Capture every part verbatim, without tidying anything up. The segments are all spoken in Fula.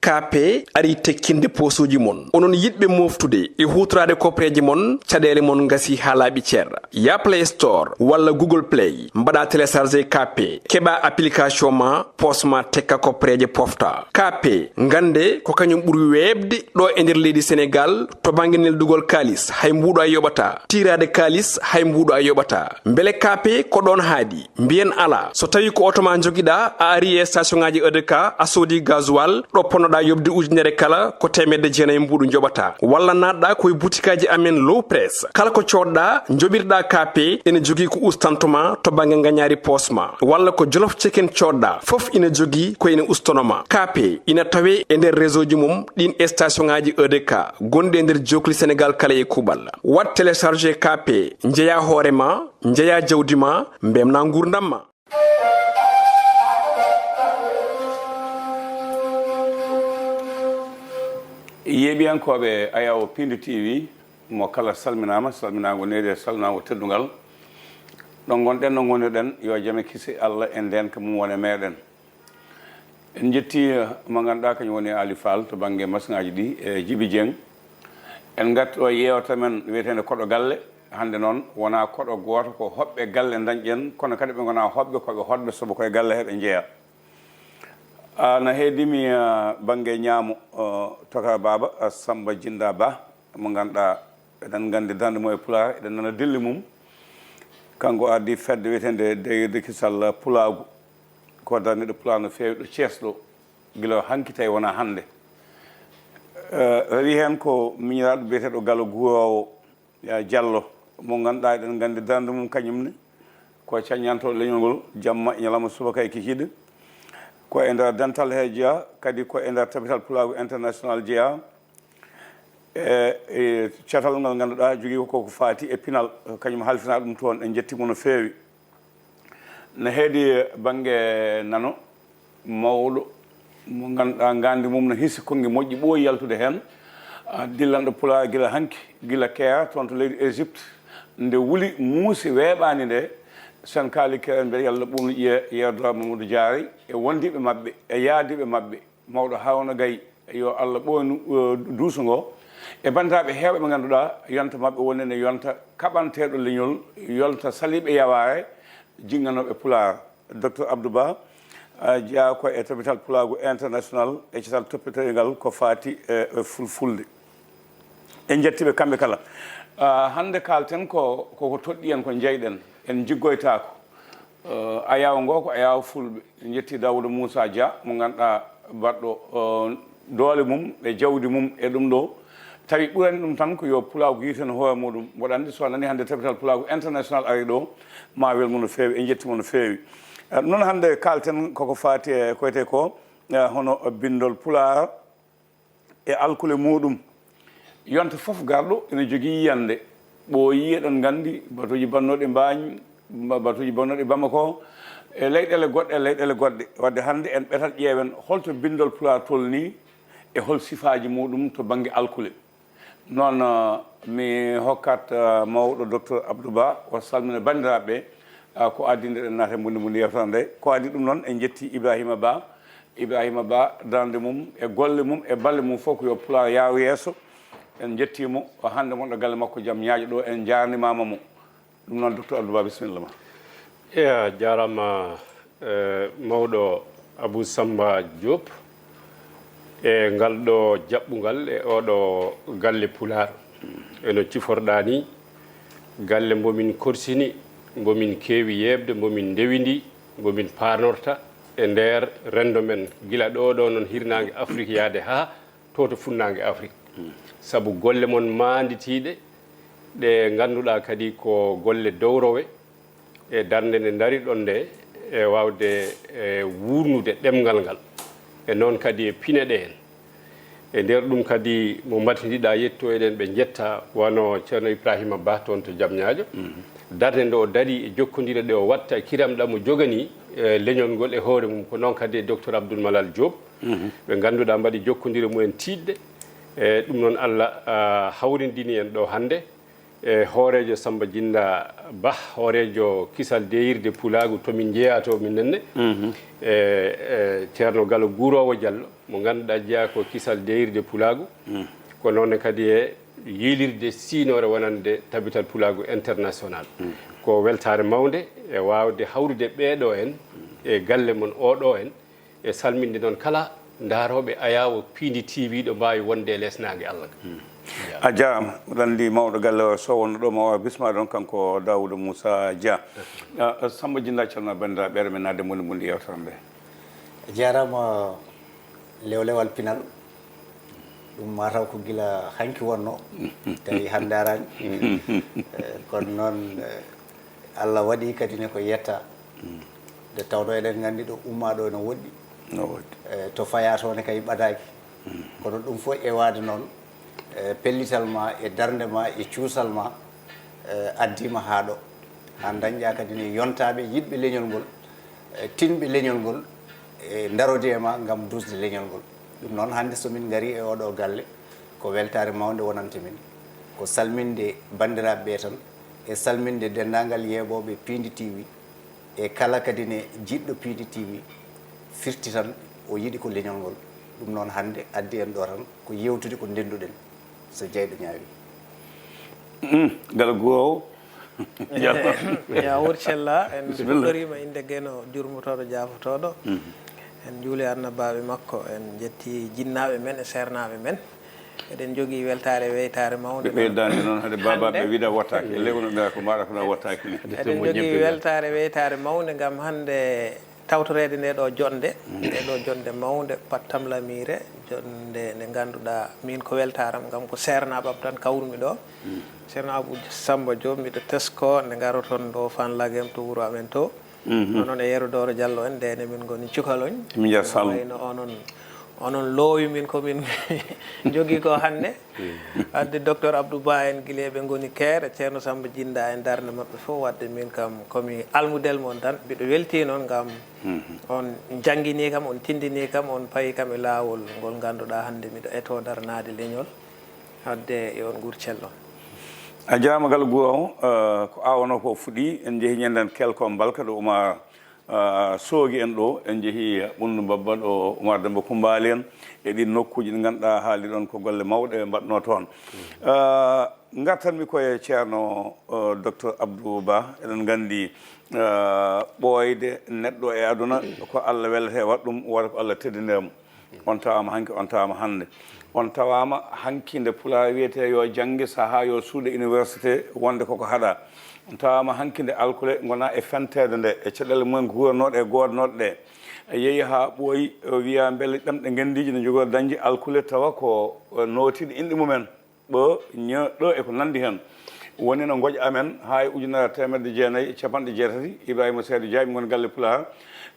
K P ari tekkinde poosuuji mon. Onon yiɗɓe mooftude e huutoraade koppereeje mon, caɗeele mon ngasi haa laaɓi cer. Ya Play Store walla Google Play, mbaɗa télécharger K P, keɓa application ma, poos ma tekka koppereeje pofta. K P, ngannde ko kañum ɓuri weeɓde ɗo e nder leydi Senegaal to bannge neldugol kaalis, hay mbuuɗo a yoɓata. Tiiraade kaalis, hay mbuuɗo a yoɓata. Mbele K P ko ɗoon haaɗi? Mbiyen alaa. So tawii ko oto ma njogiɗaa, a ari e station ŋaaji E D K, a soodi gasoil, ɗo ponnoɗaa yoɓde ujunere kala, ko teemedde jeenayi mbuuɗu njoɓataa. Walla naatɗaa ko e butikaaji amen Low Press. Kala ko coodɗaa, njoɓirɗaa K P, ene jogii ko ustanto ma to bannge ngañaari poos ma. Walla ko Jolof Chicken coodɗaa, fof ina jogii ko ene ustono ma. K P ina tawee e nder réseau ji mum ɗiin e station ŋaaji E D K gonɗi e nder jookli Senegaal kala e kuuɓal. Waɗ télécharger K P, njeyaa hoore ma, njeyaa jawdi ma, mbemnaa nguurndam ma. Yeeɓiyankooɓe Ayaawo Piindi T V, mo kala salminaama, salminaango needi e salminaango teddungal. Ɗo ngonɗen, ɗo ngonirɗen, yo jam e kise Allah e ndeenka mum wone meeɗen. En njetti, eh, mo ngannduɗaa kañum woni Ali Fall to bannge masiŋaaji ɗi, e Jibi Jeŋ. En ngarti ɗo yeewtere men wiyeteende Koɗo Galle. Hannde noon wonaa koɗo gooto, ko hoɓɓe galle ndañɗen, kono kadi ɓe ngonaa hoɓɓe, ko ɓe hoɗɓe, sabu koye galle he ɓe njeyaa. Ah, na heedi mi, ah, bannge ñaamo, ah, Toka Baaba, ah, Samba Jinda Ba, mo ngannduɗaa eɗen nganndi darnde mum e Pulaar, eɗen nana dille mum. Kanko addi fedde wiyeteende Degirde Kisal Pulaagu. Ko darniiɗo Pulaar no feewi ɗo Cees ɗo, gila hanki tawi wonaa hannde. Eh, rewi heen ko miñiraaɗo biyeteeɗo Galo Guuroowo, eh, Jallo, mo ngannduɗaa eɗen nganndi darnde mum kañum ne, ko caññantooɗo leñol ngol, jamma e ñalawma, subaka e kikiiɗe. Ko e nder dental he jeyaa, kadi ko e nder Tabital Pulaagu International jeyaa. E, e catal ngal ngannduɗaa jogii ko, ko faati e pinal, kañum halfinaa ɗum toon, en njettii mo no feewi. Ne heedi bannge nano, mawɗo mo ngannduɗaa ngaandi mum no hisi konngi moƴƴi ɓooyi yaltude heen, a, dillanɗo Pulaar gila hanki, gila Keya toon to leydi Égypte, nde wuli muusi weeɓaani nde, sen kaali Keya, mbiɗa yalla ɓuuɓnu ƴiye yeerdoraaɓe Mamadou Diarry e wondiiɓe maɓɓe e yaadiiɓe maɓɓe. Mawɗo Haruna Gaye, yo Allah ɓooynu, eh, duuso ngo, e banndiraaɓe heewɓe ɓe ngannduɗaa yonta maɓɓe woni ene yonta kaɓanteeɗo leñol, yonta saliiɓe yawaare, jinnganooɓe Pulaar. Docteur Abdou Ba, eh, jeyaa ko e Tabital Pulaagu International e catal toppitoyngal ko faati e, e fulfulde. En njettii ɓe kamɓe kala. Ah, hannde kaalten ko, ko, ko toɗɗi en, ko njeyɗen. En njiggoytaako. Eh, ayaawo ngo ko ayaawo fulɓe. En njettii Daouda Moussa Dia, mo ngannduɗaa baɗɗo, eh, doole mum e jawdi mum e ɗum ɗo. Tawi ɓurani ɗum tan ko yo Pulaagu yiytan hoore muɗum. Mboɗo anndi so a nanii hannde Tabital Pulaagu International ari ɗo, ma wel mo no feewi, en njetti mo no feewi. Eh, ɗum noon hannde kaalten koko faati e ko wiyetee ko, eh, hono binndol Pulaar, e alkule muɗum. Yonta fof garɗo ina jogii yiyannde. Ɓooyi, eɗen nganndi batuuji bannooɗi Mbaañ, ba-, batuuji bannooɗi Bamako, e leyɗeele goɗɗe, e leyɗeele goɗɗe. Wadde hannde en ɓetat ƴeewen holto binndol Pulaar tolnii e hol sifaaji muɗum to bannge alkule. Noon, eh, mi hokkat, eh, mawɗo Docteur Abdou Ba, o salmina banndiraaɓe ɓe, eh, ko adii nde eɗen naata e mbundi mbundi yeewtere nde. Ko adii ɗum noon, en njettii Ibrahima Ba. Ibrahima Ba, darnde mum e golle mum e balle mum fof ko yo Pulaar yaaru yeeso. En njettii mo, o hannde mon ɗo galle makko jam ñaaƴo ɗo, en njaarnimaama mo. Ɗum noon, Docteur Abdou Ba, bisimilla ma. Eya, jaaraama, eh, mawɗo Abou Samba Diop, e ngal ɗo jaɓɓungal e oɗo galle Pulaar. E no ciforɗaa ni, galle mbo min korsini, mbo min keewi yeeɓde, mbo min ndewindi, mbo min panorta e nder renndo men, gila ɗo ɗo noon hirnaange Afrik yahde haa to to funnaange Afrik. Sabu golle mon maanditiiɗe, ɗe ngannduɗaa kadi ko golle dowrowe e darnde nde ndariɗon nde, e waawde, e wuurnude ɗemngal ngal. E noon kadi e pine ɗe en. E nder ɗum kadi mo mbattidiɗaa yetto eɗen ɓe njetta wano Ceerno Ibrahima Ba toon to Jamñaajo. Darnde nde o darii e jokkondire ɗe o watta e kiram ɗam o joganii, e leñol ngol e hoore mum. Ko noon kadi e Docteur Abdoul Malal Diop. Ɓe ngannduɗaa mbaɗi jokkondire mumen tiiɗde. E ɗum noon Allah, ah, hawrindini en ɗo hannde e hooreejo Samba Jinda Bah, hooreejo kisal deyirde Pulaagu to min njeyaa to minen ne. E, e Ceerno Galo Guuroowo Jallo. mo ngannduɗaa jeyaa ko kisal deyirde pulaagu, ko noon kadi e yiilirde siinoore wonande Tabital Pulaagu International. Ko weltaare mawnde e waawde hawrude ɓeeɗo en e galle mon oɗo en, e salminde noon kala ndaarooɓe Ayaawo Piindi T V ɗo mbaawi wonde e les naange Allah. A jaaraama. Mboɗo anndi mawɗo galle o so wonno ɗo ma o bisma ɗon, kanko Daawuda Muusa Dia. Samba Jinnda, calma banndiraaɓe ɓeeɗo men naatde mbundi mbundi yewtere nde. A jaaraama. Lewlewal pinal, ɗum mataw ko gila hanki wonno, tawi hannde araani. Eh, kono noon, eh, Allah waɗi kadi ne ko yetta. Nde tawno eɗen nganndi ɗo ummaa ɗo ene woɗɗi. No woɗɗi. Eh, to fayaa to ne kay ɓadaaki. Kono ɗum fof ewaade noon, eh, pellital ma e darnde ma e cuusal ma, eh, addiima haa ɗo. Haa dañƴaa kadi ne yontaaɓe yiɗɓe leñol ngol, eh, tinɓe leñol ngol, e ndarodi e ma ngam duusde leñol ngol. Ɗum noon, hannde so min ngarii e ooɗoo galle, ko weltaare mawnde wonanta min. Ko salminde banndiraaɓe ɓee tan, e salminde denndaangal yeeɓooɓe Piindi T V, e kala kadi ne jiɗɗo Piindi T V, firti tan o yiɗi ko leñol ngol. Ɗum noon, hannde addi en ɗo tan ko yeewtude ko ndennduɗen, so jeyɗo ñaawii. Galo Guuwa o. Ya wuur cella, en fuɗɗoriima innde Geno jurmotooɗo jaafotooɗo. En njuuli annabaaɓe makko, en njetti jinnaaɓe men e seernaaɓe men. Eɗen njogii weltaare weytaare mawnde. Ɓe ɓeydaande noon, hade baabaaɓe wiɗa wattaaki. E lewno ɓe ko mbaɗa kono wattaaki ni. Eɗen njogii weltaare weytaare mawnde ngam hannde tawtoreede nde ɗo joɗnde, nde ɗo joɗnde mawnde, pattamlamiire, joɗnde nde ngannduɗaa miin ko weltaaram, ngam ko seernaaɓam tan kawrumi ɗo. Ceerno Abou Samba Diop, miɗo tesko nde ngaroton ɗo Fann Lagem to wuro amen to. Onon e Yero Doro Diallo en, ndene min ngoni cukaloñ. Min njeya Sall. Wayno onon, onon loowi min ko min njogii ko hannde. Wadde docteur Abdou Ba en, gila ɓe ngoni keere, Ceerno Samba Jinnda en, darnde maɓɓe fof. Wadde min kam komi almudel mon tan, mbiɗo weltii noon ngam on njanngini kam, on tinndini kam, on payi kam e laawol ngol ngannduɗaa hannde miɗo etoo darnaade leñol. Wadde yo on nguur cello. A jaaraama Galo Guuwa o, eh, ko aawano ko fuɗi, en njehi ñanden kelko Mbalka ɗo Oumar, eh, Soogi en ɗo, en njehi Ɓunndu Mbabba ɗo Oumar Demba Kumbaali en, e ɗiin nokkuuji ɗi ngannduɗaa haali ɗoon ko golle mawɗe mbaɗnoo toon. Eh, ngartanmi ko e Ceerno, eh, docteur Abdou Ba, eɗen nganndi, eh, ɓooyde neɗɗo e aduna ko Allah wellete waɗ ɗum, wota ko Allah teddinira mo. On tawaama hanki, on tawaama hannde. On tawaama hanki nde Pulaar wiyetee yo jannge, sahaa yo suuɗe université, wonde koko haɗaa. On tawaama hanki nde alkule ngonaa e fenteede nde, e caɗeele mumen guurnooɗe e goodnooɗe ɗe. Yehi haa ɓooyi, o wiyaa mbele ɗemɗe ngenndiije ne njogori dañde alkule tawa ko nootiiɗe inɗe mumen. Ɓo, ño, ɗo e ko nanndi heen. Woni no ngoƴa amen haa e ujunere e teemedde jeenayi e capanɗe jeetati, Ibrahima Seydou Dia, ɓe ngoni galle Pulaar,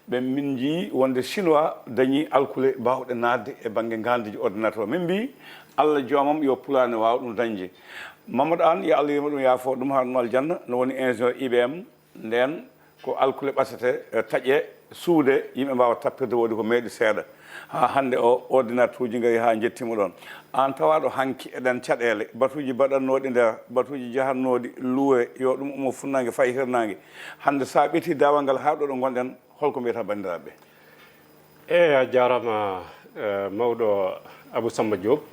ɓe min njii wonde Chinois dañii alkule baawɗe naatde e bannge ngaaldiiji ordinateur. Min mbii, Allah joomam yo Pulaar ne waawa ɗum dañde. Mamadou Anne, yo Allah yurmo ɗum, yaafoo ɗum, haa ɗum aljanna, no woni ingénieur I B M, ndeen ko alkule ɓasete, eh, taƴe, suude, yimɓe mbaawa tappirde, woodi ko meeɗi seeɗa. Haa hannde o, ordinateur uji ngari haa njettii mo ɗoon. Aan tawaaɗo hanki eɗen caɗeele, batuuji baɗannooɗi nder, batuuji jahannooɗi luure, yo ɗum ummo funnaange fayi hirnaange. Hannde so a ɓetii daawal ngal haa ɗo ɗo ngonɗen, hol ko mbiyata banndiraaɓe ɓe? Eey, a jaaraama, eh, mawɗo Abou Samba Diop,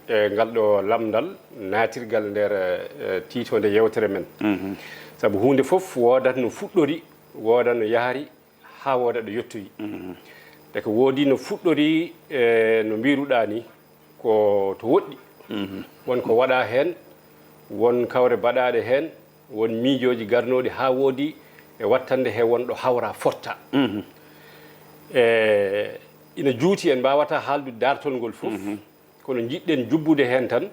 e ngal ɗo lamndal, naatirgal nder, eh, tiitoonde yeewtere men. Sabu huunde fof woodat no fuɗɗori, woodat no yahri, haa wooda ɗo yettoyi. Te ko woodi no fuɗɗori, e no mbiiruɗaa ni, ko to woɗɗi. Won ko waɗaa heen, won kawre baɗaaɗe heen, won miijooji garnooɗi haa woodi e wattande he won ɗo hawra fotta. E ina juuti, en mbaawataa haaldude daartol ngol fof, kono njiɗɗen jubbude heen tan.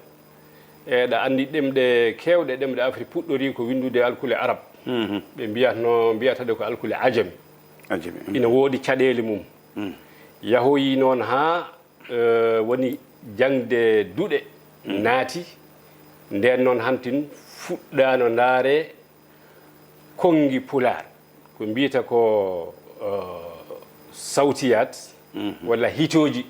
E ɗa anndi ɗemɗe keewɗe, ɗemɗe Afrik puɗɗorii ko winndude alkule arab. Ɓe mbiyatno, mbiyata ɗe ko alkule ajami. Ajami. Ina woodi caɗeele mum. Yahoyi noon haa, eh, woni jaŋde duɗe naati. Ndeen noon hantin fuɗɗaano ndaare konngi Pulaar. Ko mbiyata ko, eh, sawtiyaat walla hitooji.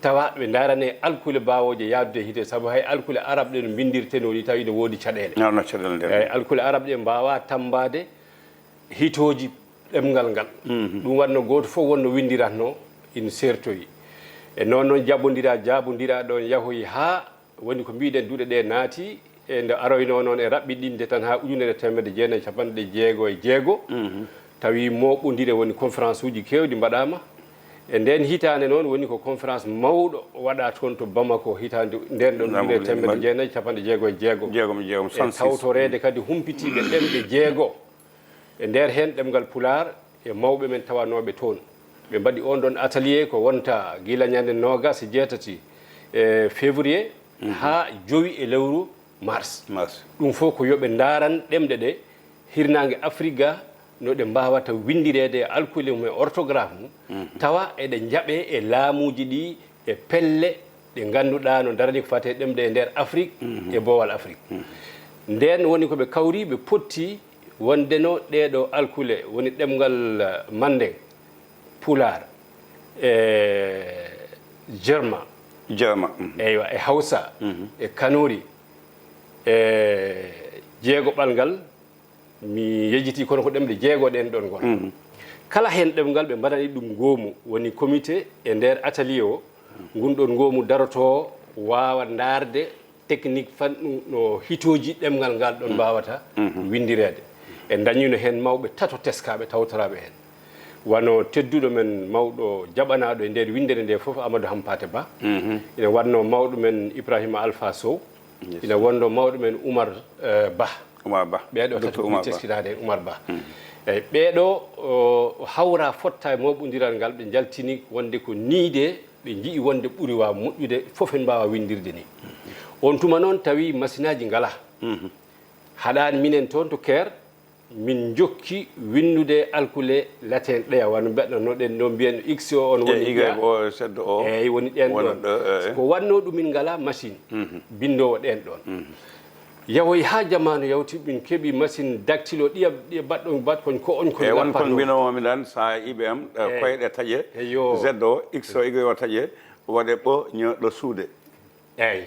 Tawa ɓe ndaarane alkule baawooje yahdude e hitooji, sabu hay alkule arab ɗe no mbinndirtenoo ni tawi ina woodi caɗeele. Eey, alkule arab ɗe mbaawaa tammbaade hitooji ɗemngal ngal. Ɗum waɗno gooto fof wonno winndiratnoo ina seertoyi. E noon noon jaɓondira jaabondira ɗoon yahoyi haa woni ko mbiɗen duɗe ɗe naati e nde aroynoo noon e raɓɓiɗinde tan haa ujunere teemedde jeenayi capanɗe jeego e jeego. Tawi mooɓondire woni conférence uji keewɗi mbaɗaama. E ndeen hitaande noon woni ko conférence mawɗo waɗa toon to Bamako hitaande ndeen ɗoon ujunere teemedde jeenayi capanɗe jeego e jeego. Jeegom e jeegom, e soixante-six. Tawtoreede kadi humpitiiɓe ɗemɗe jeego. E nder heen ɗemngal Pulaar e mawɓe men tawanooɓe toon. Ɓe mbaɗi oon ɗoon atelier ko wonta gila ñande noogas e jeetati e février haa jowi e lewru mars. Mars. Ɗum fof ko yo ɓe ndaaran ɗemɗe ɗe hirnaange Afrik ga no ɗe mbaawata winndireede e alkule mum e orthographe mum, tawa eɗe njaɓee e laamuuji ɗi e pelle ɗe ngannduɗaa no darani ko fate ɗemɗe e nder Afrik e boowal Afrik. Ndeen woni ko ɓe kawri, ɓe potti wonde no ɗeeɗo alkule woni ɗemngal, eh, Manndeŋ, Pulaar, e Jerma, Jerma, mhm. Eywa, e Hawsa, e Kanuri, e jeegoɓal ngal, mi yejjiti kono ko ɗemɗe jeego ɗeen ɗoon ngona. Mhm. Kala heen ɗemngal ɓe mbaɗani ɗum ngoomu, woni comité e nder atelier o, ngun ɗoon ngoomu darotoo waawa ndaarde technique fan ɗum no hitooji ɗemngal ngal ɗoon mbaawata winndireede. En ndañiino heen mawɓe tato teskaaɓe tawtoraaɓe heen. Wano tedduɗo men mawɗo jaɓanaaɗo e nder winndere nde fof, Amadou Hampate Ba. Ina wonno mawɗo men Ibrahima Alpha Sow. Ina wonno mawɗo men Oumar, eh, Ba. Oumar Ba. Ɓeeɗo tati Oumar Ba. Teskitaade e Oumar Ba. Eyi, ɓeeɗo, o, hawra fotta e mooɓondiral ngal, ɓe njaltini wonde ko nii de ɓe nji'i wonde ɓuri waaw moƴƴude, fof en mbaawa winndirde ni. On tuma noon tawi masinaaji ngalaa. Haɗaani minen toon to Caire, min njokki winndude alkule latin ɗeya, wano mbiɗno ɗen ɗo mbiyen X O, on woni Y O, Z O. Eeyi, woni ɗen ɗon. Ko wanno ɗum min ngalaa machine binndoowo ɗen ɗon. Yahoy haa jamaanu yawti, min keɓi machine dactylo ɗiya, ɗiya baɗɗo, baɗ kon ko on kon. Eyi, won kon mbinoowo mi ɗan, sa I B M, eh, koyɗe taƴe, Z O, X O, Y O taƴe, waɗe ɓo, ño, ɗo suude. Eyi,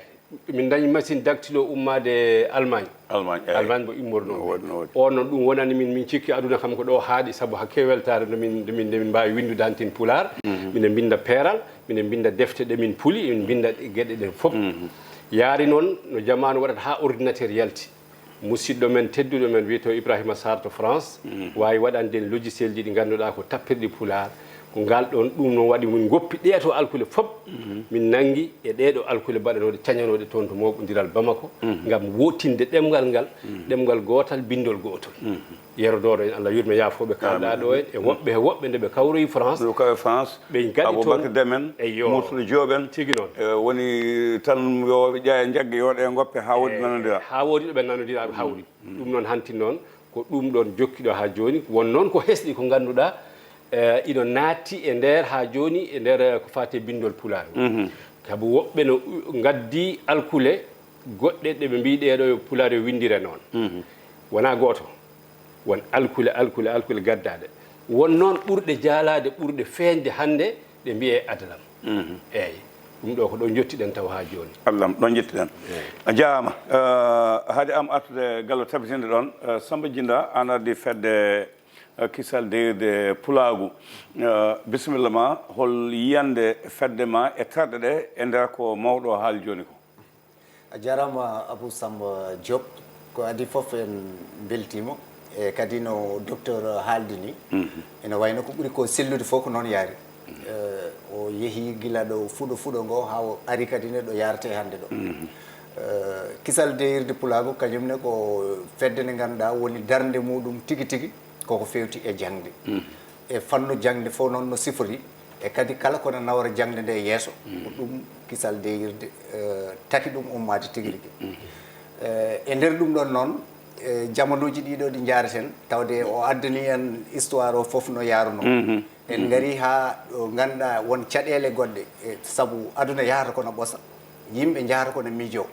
min dañi machine dactylo ummaade Allemagne. Allemagne, eyi. Allemagne mbo immorno. No woodi, no woodi. On noon ɗum wonani min, min cikki aduna kam ko ɗo haaɗi, sabu hakke weltaare nde min, nde min, nde min mbaawi winndude hantin Pulaar. Minen mbinnda peeral, minen mbinnda defte ɗe min puli, min mbinnda geɗe ɗen fof. Yaari noon no jamaanu waɗata haa ordinateur yalti. Musidɗo men, tedduɗo men, wiyetoo Ibrahima Sarr to France, waawi waɗande en logiciel ji ɗi ngannduɗaa ko tappirɗi Pulaar. Ko ngal ɗon, ɗum noon waɗi min ngoppi ɗee to alkule fof. Min nanngi e ɗee ɗo alkule baɗanooɗe, cañanooɗe toon to mooɓondiral Bamako, ngam woɗɗinde ɗemngal ngal, ɗemngal gootal, binndol gootol. Yerodooɗo en, Allah yurme yaafooɓe kalɗaa ɗo en, e woɓɓe, e woɓɓe nde ɓe kawroyi France. Nde ɓe kawroyi France, ɓe ngadi toon. Aboubacry Demen, eyyo. Murtuɗo Jooɓ en. Tigi noon. E, woni tan yo ɓe ƴeewa jagge, yo ɗe ngoppe haa woodi nanondira. Haa woodi ɗo ɓe nanondira, ɓe hawri. Ɗum noon hanti noon, ko ɗum ɗon jokki ɗo haa jooni. Won noon ko hesɗi ko ngannduɗaa, e, ino naatti e nder haa jooni, e nder, e, ko faati e binndol Pulaar. Sabu woɓɓe no u-, ngaddi alkule goɗɗe ɗe ɓe mbiyi ɗee ɗo yo Pulaar yo winndire noon. Wonaa gooto. Won alkule, alkule, alkule gaddaaɗe. Won noon ɓurɗe jaalaade, ɓurɗe feeñde hannde, ɗe mbiyee Adalam. Eeyi. Ɗum ɗo ko ɗo njottiɗen taw haa jooni. Adalam, ɗo njottiɗen. Eeyi. A jaaraama. Eh, hade am artude gallo tabitinde ɗon, eh, Samba Jinda, an ardi fedde, eh, kisal deyirde Pulaagu. Eh, bisimilla ma, hol yiyannde fedde ma e terɗe ɗe e nder ko mawɗo haali jooni ko? A jaaraama, Abou Samba Diop. Ko adii fof, en mbeltiima. E kadi no docteur haaldi ni, ina wayno ko ɓuri ko sellude fof ko noon yaari. Eh, o yehi gila ɗo fuɗo fuɗo ngo haa o ari kadi ne ɗo yaarete hannde ɗo. Eh, kisal deyirde Pulaagu, kañum ne ko fedde nde ngannduɗaa woni darnde muɗum tigi tigi koko feewti e jaŋde. E fannu jaŋde fof noon no sifori, e kadi kala ko na nawra jaŋde nde yeeso, ko ɗum kisal deyirde, eh, taki ɗum ummaade tigi rigi. Eh, e nder ɗum ɗon noon, eh, jamanuuji ɗiɗo ɗi njaareten, tawde o addani en histoire o fof no yaarunoo. En ngari haa ɗo ngannduɗaa won caɗeele goɗɗe, eh, sabu aduna yahata kono ɓosa, yimɓe njahata kono miijoo.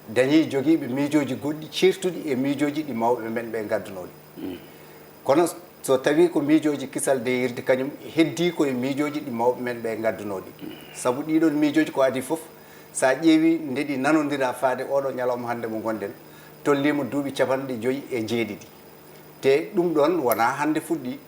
Dañii jogiiɓe miijooji goɗɗi ceertuɗi e miijooji ɗi mawɓe men ɓe ngaddunoo ɗi. Kono so tawii ko miijooji kisal deyirde, kañum heddii ko e miijooji ɗi mawɓe men ɓe ngaddunoo ɗi. Sabu ɗiɗon miijooji ko adii fof, so a ƴeewii nde ɗi nanondira faade oɗo ñalawma hannde mo ngonɗen, tolliima duuɓi capanɗe joyi e jeeɗiɗi. Te ɗum ɗon wonaa hannde fuɗɗii.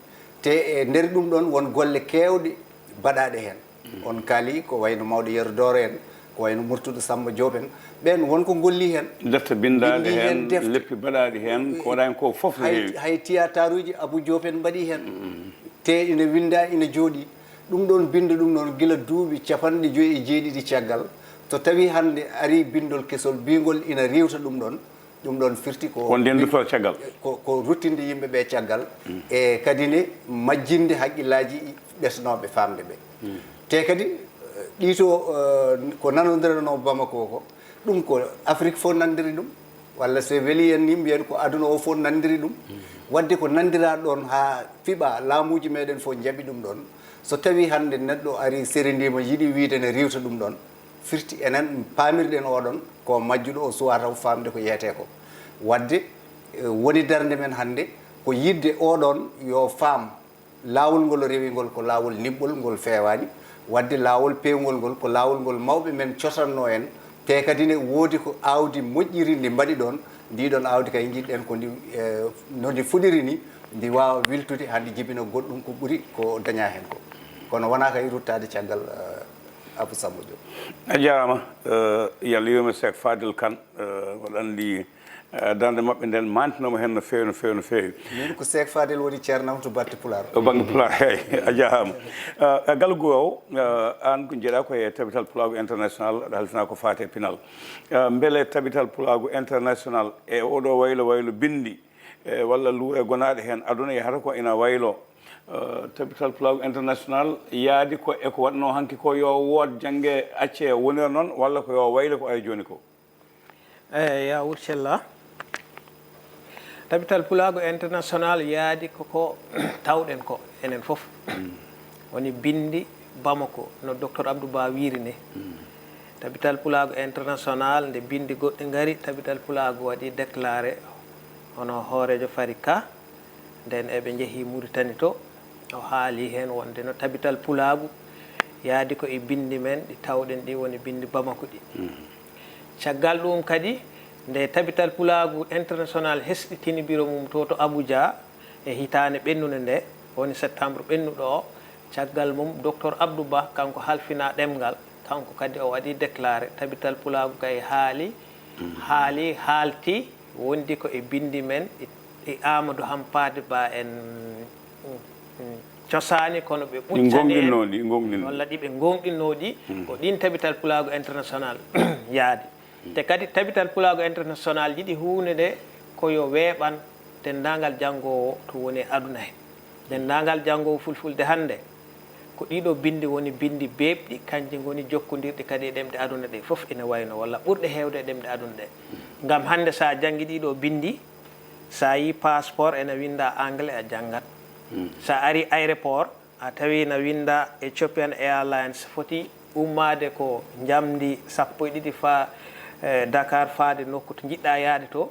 Te e nder ɗum ɗon won golle keewɗe baɗaaɗe heen. On kaali ko wayno mawɗo Yero Dooro en, ko wayno Murtuɗo Samba Diop en, ɓeen won ko ngolli heen. Defte binndaande heen, defte. Leppi baɗaaɗi heen, ko waɗaani ko fof no heewi. Hay tiyataruuji Abou Diop en mbaɗi heen. Te ina winnda, ina jooɗi. Ɗum ɗoon binndo ɗum noon gila duuɓi capanɗe joyi e jeeɗiɗi caggal. So tawii hannde arii binndol kesol biyngol ina riiwta ɗum ɗoon, ɗum ɗoon firti ko won ndeen duttoo caggal. Ko, ko ruttinde yimɓe ɓe caggal, e kadi ne majjinde hakkillaaji ɓesnooɓe faamde ɓe. Te kadi, eh, ɗiito, eh, ko nanondiranoo Bamako ko, ɗum ko Afrik fof nanndiri ɗum, walla so welii en ni mbiyen ko aduna o fof nanndiri ɗum. Waɗde ko nanndiraa ɗoon haa fiɓa, laamuuji meɗen fof njaɓi ɗum ɗoon. So tawii hannde neɗɗo arii, serindima, yiɗi wiyde ne riiwta ɗum ɗoon, firti enen paamirɗen oɗon ko majjuɗo, o suwaa taw faamde ko yeyetee ko. Waɗde, eh, woni darnde men hannde ko yiɗde oɗon yo faam laawol ngol o rewi ngol ko laawol niɓɓol, ngol feewaani. Waɗde laawol peewngol ngol ko laawol ngol mawɓe men cosannoo en, te kadi ne woodi ko aawdi moƴƴiri ndi mbaɗi ɗoon. Ndii ɗoon aawdi kay njiɗɗen ko ndi, eh, no ndi fuɗiri ni, ndi waawa wiltude haa ndi jibina goɗɗum ko ɓuri ko dañaa heen ko. Kono wonaa kay ruttaade caggal, eh, Abou Samba Diop. A jaaraama, eh, yalla yurme Seek Fadel Kan, eh, mboɗo anndi, eh, darnde maɓɓe nden maantinooma heen no feewi, no feewi, no feewi. Min ko Seek Fadel woni ceernam to batte Pulaar. O bannge Pulaar, eey, a jaaraama. Eh, e galle o, eh, aan ko njeɗaa ko e Tabital Pulaagu International, aɗa halfinaa ko faati e pinal. Eh, mbele Tabital Pulaagu International e oɗo waylo, waylo binndi, eh, walla luure gonaaɗe heen, aduna yahata ko ina waylo. Eh, Tabital Pulaagu International yaadi ko e ko waɗnoo hanki ko, yo wood jannge acce wonira noon, walla ko yo waylo ko ari jooni ko? Eey, yaa wuur cella. Tabital Pulaagu International yaadi ko ko tawɗen ko enen fof. Woni binndi Bamako, no Docteur Abdou Ba wiiri ni. Tabital Pulaagu International, nde binndi goɗɗi ngari, Tabital Pulaagu waɗi déclaré hono hooreejo Fari Ka. Nden eɓe njehii Muritani to, o haali heen wonde no Tabital Pulaagu yaadi ko e binndi men ɗi tawɗen ɗi woni binndi Bamako ɗi. Caggal ɗum kadi, nde Tabital Pulaagu International hesɗitini biro mum to, to Abuja e hitaande ɓennunde nde, woni septembre ɓennuɗo o, caggal mum Docteur Abdou Ba, kanko halfinaa ɗemngal, kanko kadi o waɗi déclaré, Tabital Pulaagu kay haali, haali, haalti, wondi ko e binndi men, e, e Amadou Hampade Ba en, mm, mm, cosaani, kono ɓe ɗi ɓuccani en, gonɗinno ɗi, gonɗinno. Walla ɗi ɓe gonɗinno ɗi, ko ɗin Tabital Pulaagu International yaadi. Te kadi Tabital Pulaagu International yiɗi huunde nde ko yo weeɓan denndaangal janngoowo to woni e aduna he. Denndaangal janngoowo fulfulde hannde, ko ɗiɗo binndi woni binndi beeɓɗi, kanji ngoni jokkondirɗi kadi e ɗemɗe aduna ɗe fof ina wayno, walla ɓurɗe heewde e ɗemɗe aduna ɗe. Ngam hannde, so a janngi ɗiɗo binndi, so a yii passeport ene winnda anglais, a janngat. So a ari aéroport, a tawi na winnda Ethiopian Airlines foti ummaade ko njamndi sappo e ɗiɗi fa, eh, Dakar faade nokku to njiɗɗa yaade to.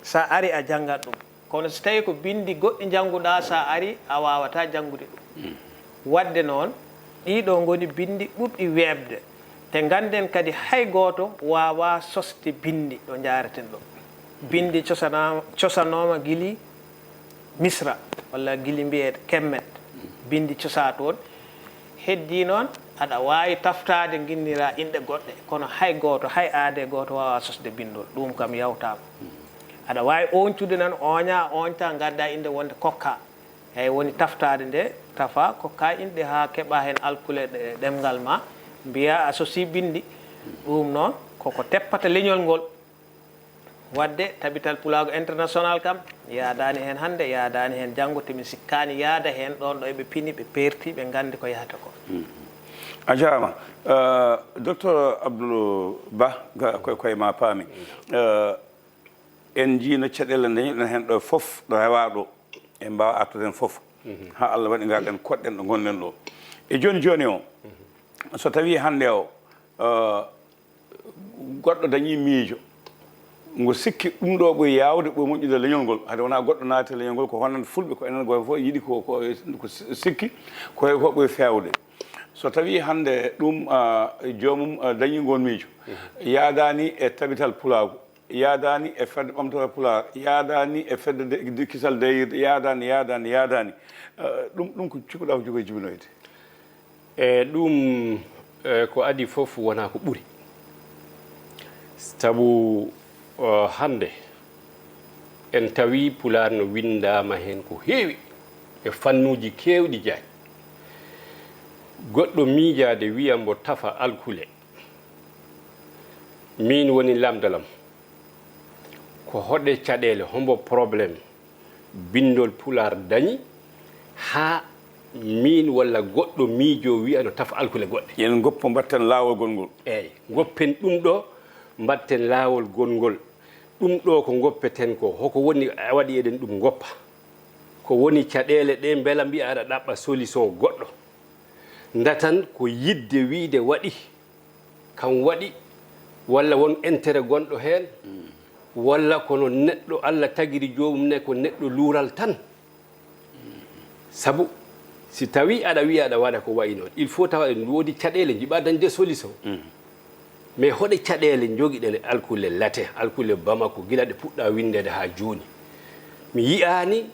So a ari a janngat ɗum. Kono so tawi ko binndi goɗɗi njannguɗa, so a ari a waawataa janngude ɗum. Waɗde noon, ɗiɗo ngoni binndi ɓurɗi weeɓde. Te ngannden kadi hay gooto waawaa sosde binndi ɗo njaareten ɗo. Binndi cosanaama, cosanooma gili Misra, walla gili mbiyee Kemet, binndi cosaa toon. Heddii noon, aɗa waawi taftaade nginndiraa inɗe goɗɗe, kono hay gooto, hay aadee gooto waawaa sosde binndol. Ɗum kam yawtaama. Aɗa waawi ooñtude noon, ooñaa, ooñtaa, ngaddaa innde wonde kokkaa. Eey, woni taftaade nde, tafaa, kokkaa inɗe haa keɓaa heen alkule ɗe-, ɗemngal maa, mbiyaa a sosii binndi. Ɗum noon, koko teppata leñol ngol. Waɗde Tabital Pulaagu International kam, yaadaani heen hannde, yaadaani heen janngo, te mi sikkaani yaada heen ɗoon ɗo eɓe pini, ɓe peerti, ɓe nganndi ko yahata ko. A jaaraama. Eh, Docteur Abdoul Ba, ga-, koye, koye maa paami. Eh, en njiino caɗeele nde njiɗen heen ɗo fof, ɗo rewaa ɗo. En mbaawa artude heen fof. Haa Allah waɗi ngarɗen, koɗɗen ɗo ngonɗen ɗo. E jooni jooni o, so tawii hannde o, eh, goɗɗo dañii miijo, ngo sikki ɗum ɗo ɓuri yaawde, ɓuri moƴƴude leñol ngol, hade wonaa goɗɗo naati e leñol ngol, ko hono fulɓe, ko enen gooto fof yiɗi ko, ko, ko sikki, ko, ko ɓuri feewde. So tawii hannde ɗum, ah, joomum, ah, dañii ngoon miijo, yaadaani e Tabital Pulaagu, yaadaani e Fedde Ɓamtooɓe Pulaar, yaadaani e Fedde de, de, Kisal Deyirde, yaadaani, yaadaani, yaadaani. Ah, ɗum, ɗum ko cikkuɗaa ko jogo e jibinoyde? E ɗum, e, ko adii fof wonaa ko ɓuri. Sabu, o, hannde en tawi Pulaar no winndaama heen ko heewi e fannuuji keewɗi jaañ. Goɗɗo miijaade wiya mbo tafa alkule. Miin woni lamndal am. Ko hoɗe caɗeele, hombo problème binndol Pulaar dañi haa miin walla goɗɗo miijoo wiya no tafa alkule goɗɗe? Yen ngoppo mbatten laawol gongol. Eey, ngoppen ɗum ɗo, mbatten laawol gongol. Ɗum ɗo ko ngoppeten ko, hoko woni waɗi eɗen ɗum ngoppa? Ko woni caɗeele ɗe, mbela mbiya aɗa ɗaɓɓa solution goɗɗo? Ndatan ko yiɗde wiide waɗi, kam waɗi, walla won intérêt gonɗo heen, walla kono neɗɗo Allah tagiri joomum ne ko neɗɗo luural tan. Sabu si tawi aɗa wiya aɗa waɗa ko wayi noon, il faut tawa en woodi caɗeele, njiɗaa dañde solution. Mais hoɗe caɗeele njogiɗen e alkule latin, alkule Bamako, gila ɗe puɗɗa winndeede haa jooni? Mi yiyaani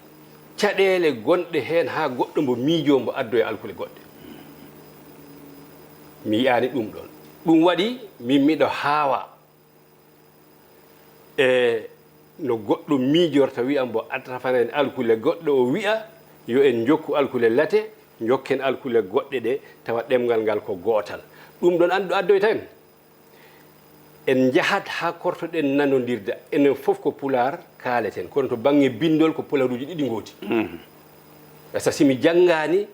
caɗeele gonɗe heen haa goɗɗo mbo miijoo mbo addoya alkule goɗɗe. Mi yiyaani ɗum ɗoon. Ɗum waɗi min miɗo haawa e no goɗɗo miijorta, wiya mbo a tafana en alkule goɗɗe, o wiya yo en njokku alkule latin, njokken alkule goɗɗe ɗe, tawa ɗemngal ngal ko gootal. Ɗum ɗoon anndu addoyta en. En njahat haa kortoɗen nanondirde, enen fof ko Pulaar kaaleten, kono to bannge binndol ko Pularuuji ɗiɗi ngoodi. Par ce que si mi janngaani,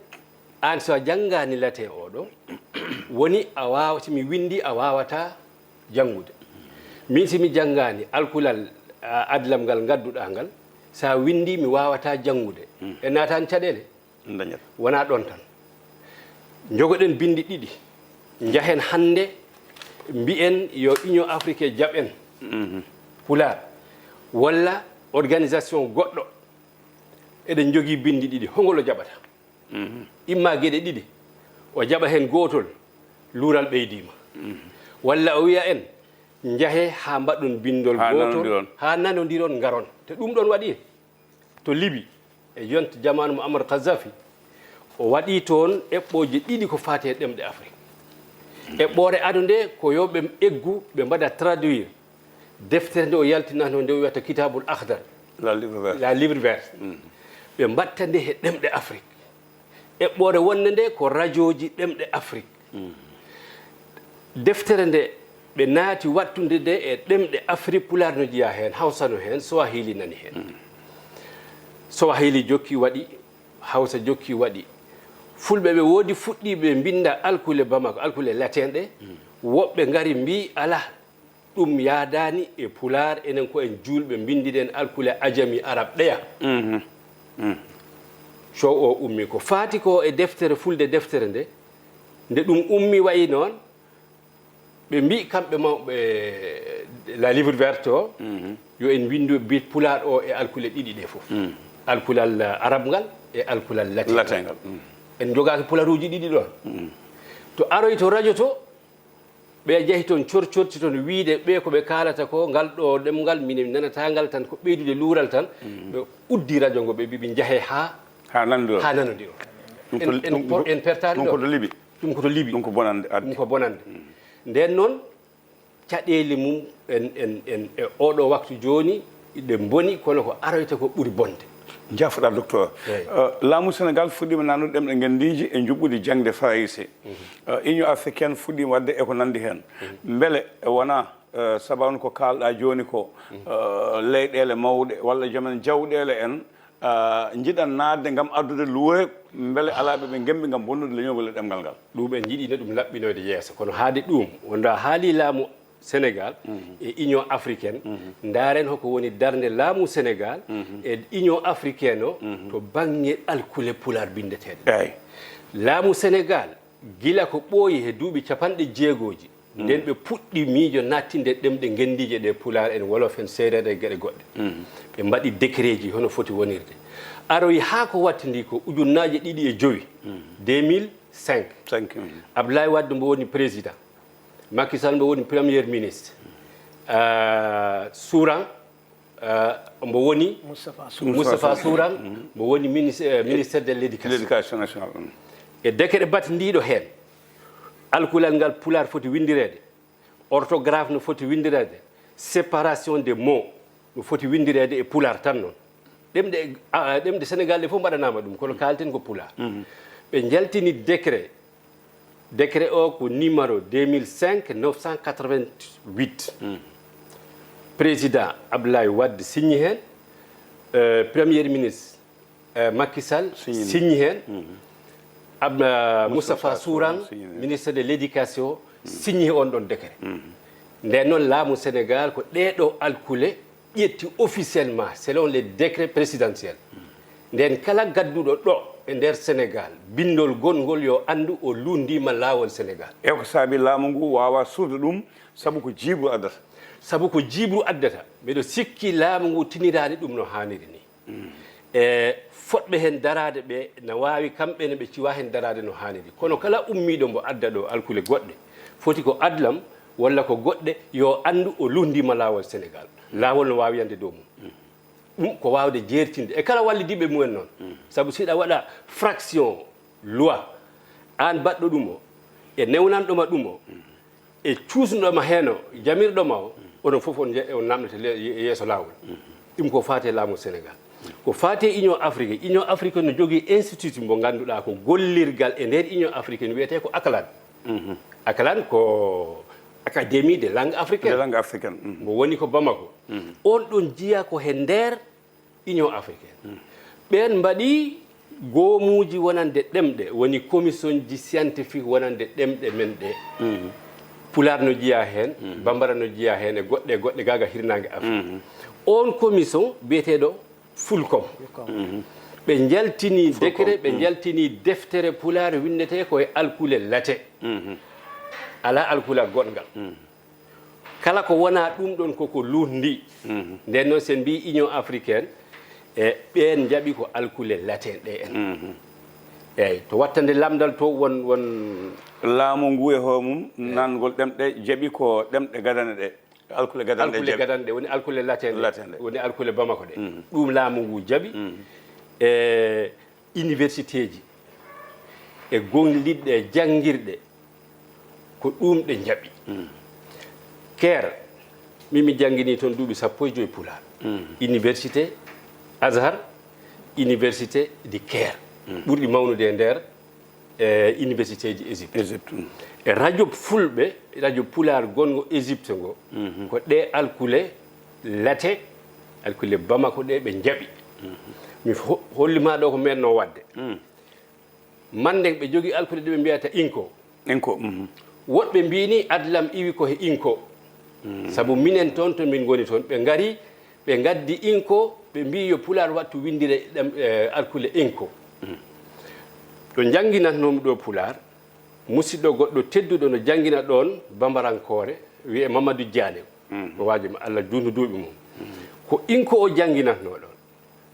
aan so a janngaani latin o ɗo, woni a waawa, si mi winndi a waawataa janngude. Min si mi janngaani alkulal, a, adlam ngal ngadduɗaa ngal, so a winndi mi waawataa janngude. En naataani caɗeele? Dañat. Wonaa ɗoon tan. Njogoɗen binndi ɗiɗi. Njahen hannde, mbiyen yo Union Africaine jaɓ en Pulaar, walla organisation goɗɗo. Eɗen njogii binndi ɗiɗi. Hongol o jaɓata? Imma geɗe ɗiɗi. O jaɓa heen gootol, luural ɓeydiima. Walla o wiya en, njahe haa mbaɗon binndol gootol, haa nanondiron, ngaron. Te ɗum ɗoon waɗi. To Libi, e yonta jamaanu Muammar Kadhafi, o waɗi toon eɓɓooje ɗiɗi ko faati e ɗemɗe Afrik. Eɓɓoore ado nde ko yo ɓe eggu, ɓe mbaɗa traduire deftere nde o yaltinatno, nde o wiyata Kitabul Akhdar, la livre verte. La livre verte. Ɓe mbatta nde he ɗemɗe Afrik. Eɓɓoore wonde nde ko rajooji ɗemɗe Afrik. Deftere nde ɓe naati waɗtude nde e ɗemɗe Afrik, Pulaar no jeyaa heen, Hawsa no heen, Swahili nani heen. Swahili jokki waɗi, Hawsa jokki waɗi. Fulɓe ɓe woodi fuɗɗiiɓe mbinnda alkule Bamako, alkule latin ɗe. Woɓɓe ngari mbii, alaa, ɗum yaadaani e Pulaar, enen ko en juulɓe, mbinndiɗen alkule ajami, arab ɗeya. Sow o ummi ko faati ko e deftere, fulde deftere nde, nde ɗum ummi wayi noon, ɓe mbii kamɓe mawɓe la livre verte o, yo en winndu bit Pulaar o e alkule ɗiɗi ɗe fof. Alkulal arab ngal e alkulal latin ngal. En njogaaki Pularuuji ɗiɗi ɗoon. To aroy to rajo to, ɓe njahi toon, cor-, corti toon, wiide ɓe ko ɓe kaalata ko, ngal ɗo ɗemngal minen nanataa ngal tan, ko ɓeydude luural tan. Ɓe uddi rajo ngo, ɓe mbii ɓe njahe haa, haa nanondiron. Haa nanondiron. Ɗum ko, en, en ɗum por-, ko, en pertaani ɗum ko ɗo. To Libi. Ɗum ko to Libi. Ɗum ko bonannde addi. Ɗum ko bonannde. Ndeen noon, caɗeele mum en, en, en, e oɗo waktu jooni, ɗe mboni, kono ko aroyta ko ɓuri bonde. Jaafoɗaa, docteur. Eey. Euh, laamu Senegaal fuɗɗiima naatnude ɗemɗe ngenndiije e njuɓɓudi jaŋde Farayse. Euh, Union africaine fuɗɗiima waɗde e ko nanndi heen. Mbele wonaa, euh, sababu ko kaalɗaa jooni ko, euh, leyɗeele mawɗe walla joom en jawɗeele en, euh, njiɗan naatde ngam addude luure, mbele alaa ɓe ɓe ngemmbi ngam bonnude leñol ngol e ɗemngal ngal? Ɗum en njiɗino ɗum laɓɓinoyde yeeso. Kono haade ɗum, wonda haali laamu Senegaal e Union africaine, ndaaren hoko woni darnde laamu Senegaal e Union africaine o to bannge alkule Pulaar binndeteeɗe. Eey. Laamu Senegaal, gila ko ɓooyi he duuɓi capanɗe jeegooji, nden ɓe puɗɗi miijo naattinde ɗemɗe ngenndiije ɗe, Pulaar en, Wolof en, Seereer e geɗe goɗɗe. Ɓe mbaɗi décret ji hono foti wonirde. Aroyi haa ko wattindi ko ujunnaaje ɗiɗi e jowi, deux mille cinq. Cinq, mhm. Abdoulaye Wade mbo woni président. Macky Sall mbo woni premier ministre. Euh, Souran, euh, mbo woni Moustapha Souran. Moustapha Souran, mbo woni minis-, euh, ministère de l'éducation. L'éducation nationale, mm. E décret batindiiɗo heen, Alkulal ngal Pulaar foti winndireede, orthographe no foti winndireede, séparation des mots no foti winndireede e Pulaar tan noon. Ɗemɗe, a, ɗemɗe Senegaal ɗe fof mbaɗanaama ɗum, kono kaalten ko Pulaar. Ɓe njaltini décret. Décret o ko numéro deux mille cinq neuf cent quatre-vingt-huit. Président Abdoulaye Wade signi heen, euh, Premier ministre, euh, Macky Sall signi heen, Ab-, euh, Moustapha Sourang, ministre de l'éducation, signi on ɗon décret. Nden noon, laamu Sénégal ko ɗee ɗoo alkule ƴetti officiellement selon les décrets présidentiels. Nden kala gadduɗo ɗo e nder Sénégal, binndol gonngol yo anndu o lunndiima laawol Sénégal. E ko saabi laamu ngu waawa suuɗde ɗum, sabu ko jiiɓru addata? Sabu ko jiiɓru addata. Mbeɗo sikki laamu ngu tiniraani ɗum no haaniri ni. E fotɓe heen daraade ɓe na waawi kamɓe ne ɓe ciwa heen daraade no haaniri. Kono kala ummiiɗo mbo adda ɗo alkule goɗɗe, foti ko adlam walla ko goɗɗe, yo anndu o lunndiima laawol Sénégal. Laawol no waawi yande dow mum. Ɗum ko waawde jeertinde e kala wallidiiɓe mumen noon. Sabu si ɗa waɗa fraction loi, aan baɗɗo ɗum o, e newnanɗo ma ɗum o, e cuusnuɗo ma heen o, jamirɗo ma o, onon fof on nje-, on namdete le-, ye-, yeeso laawol. Ɗum ko faati e laamu Sénégal. Ko faati e Union Afrique, Union Afrique no jogii institut mbo ngannduɗaa ko gollirgal e nder Union Afrique, wiyetee ko ACLAD. ACLAD ko Académie des langues africaines. Des langues africaines. Mbo woni ko Bamako. On ɗon jiya ko he nder Union africaine. Ɓeen mbaɗi goomuuji wonande ɗemɗe, woni commission ji scientifique wonande ɗemɗe men ɗe. Pulaar no jiya heen, Bambara no jiya heen, e goɗɗe, e goɗɗe, gaaga hirnaange Afrique. On commission biyeteeɗo Fulcom. Ɓe njaltini décret, ɓe njaltini deftere Pulaar winndetee ko e alkule late. Alaa alkule goɗngal. Kala ko wonaa ɗum ɗon koko luutndi. Nden noon, sen mbii Union africaine, e ɓeen njaɓi ko alkule latin ɗe en. Eeyi, to wattande lamndal to won, won laamu ngu e hoore mum, nanngol ɗemɗe jaɓi ko ɗemɗe gadane ɗe. Alkule gadane ɗe alkule jaɓi. Gadane ɗe, woni alkule latin ɗe. Latin ɗe. Woni alkule Bamako ɗe. Ɗum laamu ngu jaɓi. E universitéji, e gollirɗe, e janngirɗe, ko ɗum ɗe njaɓi. Caire, min mi jannginii toon duuɓi sappo e joy Pulaar. Université Azhar, Université du Caire. Ɓurɗi mawnude e nder, e universitéji Égypte. Égypte. E radio Fulɓe, radio Pulaar gonngo Égypte ngo, ko ɗe alkule late, alkule Bamako ɗe ɓe njaɓi. Mi ho-, holli ma ɗo ko men no waɗde. Mande ɓe jogii alkule ɗe ɓe mbiyata Inko. Inko. Woɗɓe mbii ni adlam iwi ko he Inko. Sabu minen toon to min ngoni toon, ɓe ngari, ɓe ngaddi Inko, ɓe mbii yo Pulaar wattu winndire ɗam, e, alkule Inko. Ɗo njannginatnoomi ɗo Pulaar, musiɗɗo goɗɗo tedduɗo no janngina ɗoon Bambarankoore, wiyee Mamadou Diané. Ko waajo mo Allah juutnu duuɓi mum. Ko Inko o jannginatnoo ɗoon.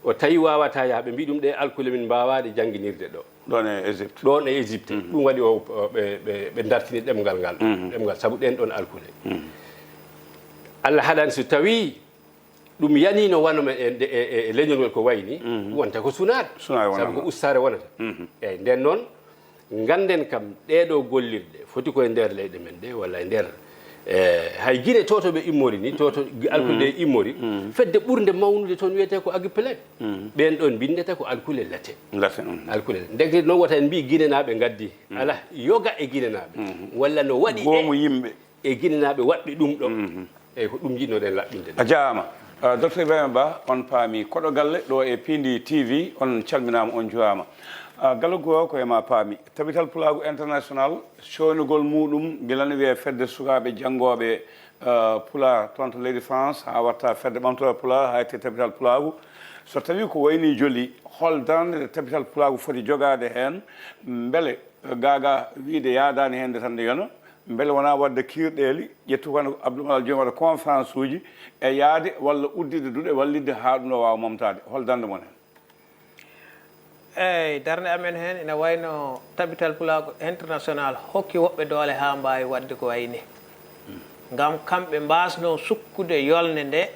O tawi waawataa yaha, ɓe mbii ɗum ɗe alkule min mbaawaa ɗe jannginirde ɗo. Ɗoon e Égypte. Ɗoon e Égypte. Ɗum waɗi o, o, ɓe, ɓe, ɓe ndartini ɗemngal ngal. Ɗemngal, sabu ɗeen ɗoon alkule. Allah haɗani so tawii ɗum yanii no wano men e, e, e, e leñol ngol ko wayi ni, wonta ko sunaare. Sunaare wonata. Sabu ko ustaare wonata. Eeyi, nden noon, ngannden kam, ɗee ɗoo gollirɗe foti ko e nder leyɗe men ɗe, walla e nder, e, hay Gine to, to ɓe immori ni, to, to alkule ɗe immori, fedde ɓurnde mawnude toon wiyetee ko Agipelek. Ɓeen ɗoon mbinndata ko alkule late. Late, mhm. Alkule late. Ndeke noon wota en mbii Ginenaaɓe ngaddi. Alaa, yoga e Ginenaaɓe. Walla no waɗi e goomu yimɓe. E Ginenaaɓe waɗɓe ɗum ɗo. Eeyi, ko ɗum njiɗnoɗen laɓɓinde. A jaaraama. Ah, Docteur Ibrahima Ba, on paami koɗo galle ɗo e Piindi T V, on calminaama, on njuuraama. Ah, Gallo Guro, ko e ma paami. Tabital Pulaagu International, coynugol muuɗum, gila ne wiyee Fedde Sukaaɓe Janngooɓe, ah, Pulaar, toon to leydi France, haa watta Fedde Ɓamtooɓe Pulaar, haa yettii Tabital Pulaagu. So tawii ko wayi nii joli, hol darnde nde Tabital Pulaagu foti jogaade heen, mbele gaagaa wiyde yaadaani heen nde tan nde yona, mbele wonaa waɗde kiirɗeeli, ƴettu ko Abdou Malal Dieng waɗa conférence uji e yahde walla udditde duɗe wallitde haa ɗum ɗo waawa momtaade. Hol darnde mon heen? Eeyi, darnde amen heen ina wayi no Tabital Pulaagu International hokki woɓɓe doole haa mbaawi waɗde ko wayi nii. Ngam kamɓe mbaasnoo sukkude yolnde nde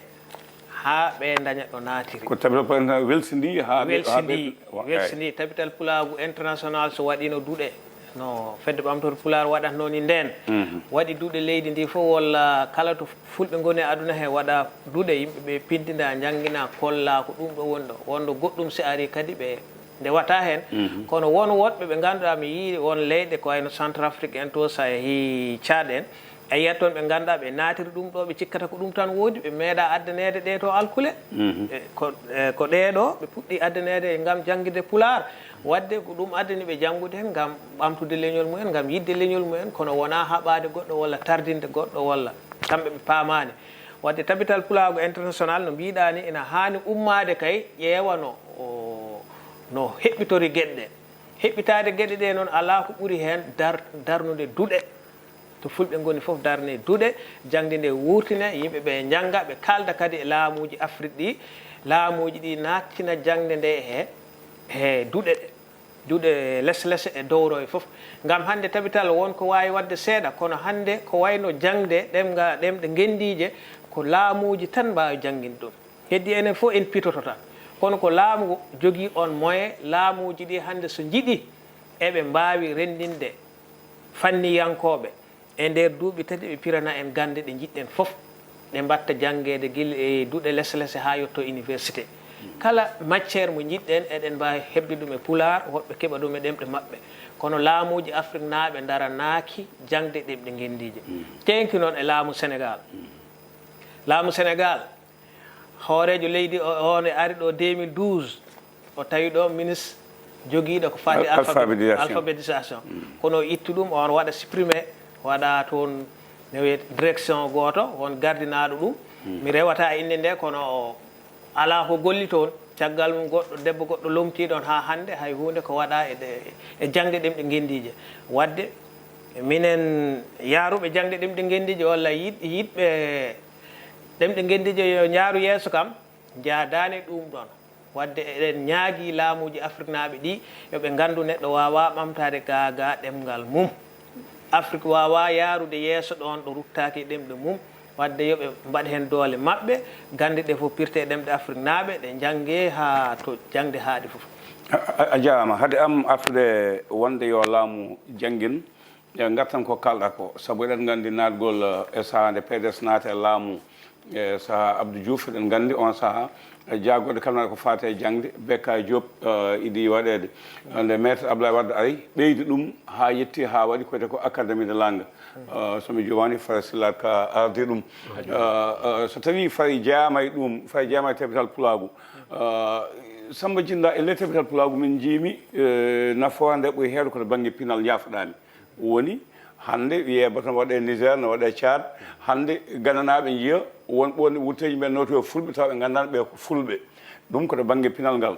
haa ɓe ndaña ɗo naatiri. Ko Tabital Pulaagu International welsindii haa ɓe, haa ɓe, welsindii, wa-, eeyi. Welsindii. Tabital Pulaagu International so waɗiino duɗe, No fedde ɓamtorde Pulaar waɗatnoo ni ndeen, waɗi duɗe leydi ndi fof, walla kala to Fulɓe ngoni e aduna he, waɗa duɗe, yimɓe ɓe pinndinda, njanngina, kolla ko ɗum ɗo woni ɗo. Wonno goɗɗum si ari kadi ɓe ndewata heen. Kono won woɗɓe ɓe ngannduɗaa, mi yii won leyɗe ko wayno Centrafrique en, to so a yehii Tchad en, a yiyat toon ɓe ngannduɗaa ɓe naatiri ɗum ɗo, ɓe cikkata ko ɗum tan woodi, ɓe meeɗa addaneede ɗee to alkule. E ko, e ko ɗee ɗo ɓe puɗɗi addaneede ngam janngirde Pulaar. Waɗde ko ɗum addani ɓe janngude heen ngam ɓamtude leñol mumen, ngam yiɗde leñol mumen, kono wonaa haɓaade goɗɗo walla tardinde goɗɗo walla kamɓe ɓe paamaani. Waɗde Tabital Pulaagu International no mbiɗaa ni ina haani ummaade kay ƴeewa no, o, no heɓɓitori geɗe ɗe. Heɓɓitaade geɗe ɗe noon alaa ko ɓuri heen dar-, darnude duɗe. To Fulɓe ngoni fof darne duɗe, jaŋde nde wuurtine, yimɓe ɓe njannga, ɓe kaalda kadi e laamuuji Afrik ɗi, laamuuji ɗi naattina jaŋde nde he, he duɗe ɗe, duɗe lese lese e dowro e fof. Ngam hannde tabital won ko waawi waɗde seeɗa, kono hannde ko wayno jaŋde ɗemga-, ɗemɗe ngenndiije, ko laamuuji tan mbaawi jannginde ɗum. Heddi enen fof en pitoto tan. Kono ko laamu jogii oon moyen, laamuuji ɗi hannde so njiɗi, eɓe mbaawi renndinde fanniyankooɓe. E nder duuɓi tati ɓe pirana en gannde ɗe njiɗɗen fof. Ɗe mbaɗta janngeede gila e duɗe lese lese haa yetto université. Kala matière mo njiɗɗen, eɗen mbaawi heɓde ɗum e Pulaar, woɗɓe keɓa ɗum e ɗemɗe maɓɓe. Kono laamuuji Afriknaaɓe ndaranaaki jaŋde ɗemɗe ngenndiije. Teeŋti noon e laamu Senegaal. Laamu Senegaal, hooreejo leydi o, on e ari ɗo deux mille douze, o tawi ɗo ministre jogiiɗo ko fati Al-, alphabet-, alphabétisation. Alphabétisation. Kono o ittu ɗum, on waɗa supprimé, waɗa toon ne wiyete direction gooto, won gardinaaɗo ɗum. Mi rewata innde nde, kono o alaa ko golli toon. Caggal mum goɗɗo, debbo goɗɗo lomtii ɗoon haa hannde, hay huunde ko waɗa e ɗe, e jaŋde ɗemɗe ngenndiije. Waɗde minen yaaruɓe jaŋde ɗemɗe ngenndiije walla yiɗ-, yiɗɓe ɗemɗe ngenndiije yo njaaru yeeso kam, njaadaani ɗum ɗoon. Waɗde eɗen ñaagii laamuuji Afriknaaɓe ɗi, yo ɓe nganndu neɗɗo waawaa ɓamtaade gaa gaa ɗemngal mum. Afrik waawaa yaarude yeeso ɗoon ɗo ruttaaki e ɗemɗe mum. Waɗde yo ɓe mbaɗ heen doole maɓɓe, gannde ɗe fof pirtee ɗemɗe Afriknaaɓe, ɗe njanngee haa to jaŋde haaɗi fof. A, a, a jaaraama. Hade am artude wonde yo laamu janngin, e ngartan ko kaalɗaa ko, sabu eɗen nganndi naatgol, eh, e sahaa nde P D S naata e laamu, e sahaa Abdou Diouf, eɗen nganndi oon sahaa, eh, jaagorɗe kala naata ko faati e jaŋde, B K Diop, eh, idi waɗeede. Nde Maître Abdoulaye Wade ari, ɓeydi ɗum haa yetti, haa waɗi ko wiyetee ko Académie de langue. Eh, so mi juumaani, Fara Sillaat ka ardi ɗum. Eh, eh, so tawii Fara jeyaama e ɗum, Fara jeyaama e tabital pulaagu, eh, Samba Jinda, e nder tabital pulaagu min njiimi, eh, nafoore nde ɓuri heewde ko to bannge pinal, yaafɗaami. Woni hannde wiyee batu no waɗee Niger, no waɗee Tchad. Hannde gandanaaɓe njiya won ɓoon wutteeji mbiya nootoyo fulɓe, tawa ɓe nganndaano ɓe ko fulɓe. Ɗum ko to bannge pinal ngal.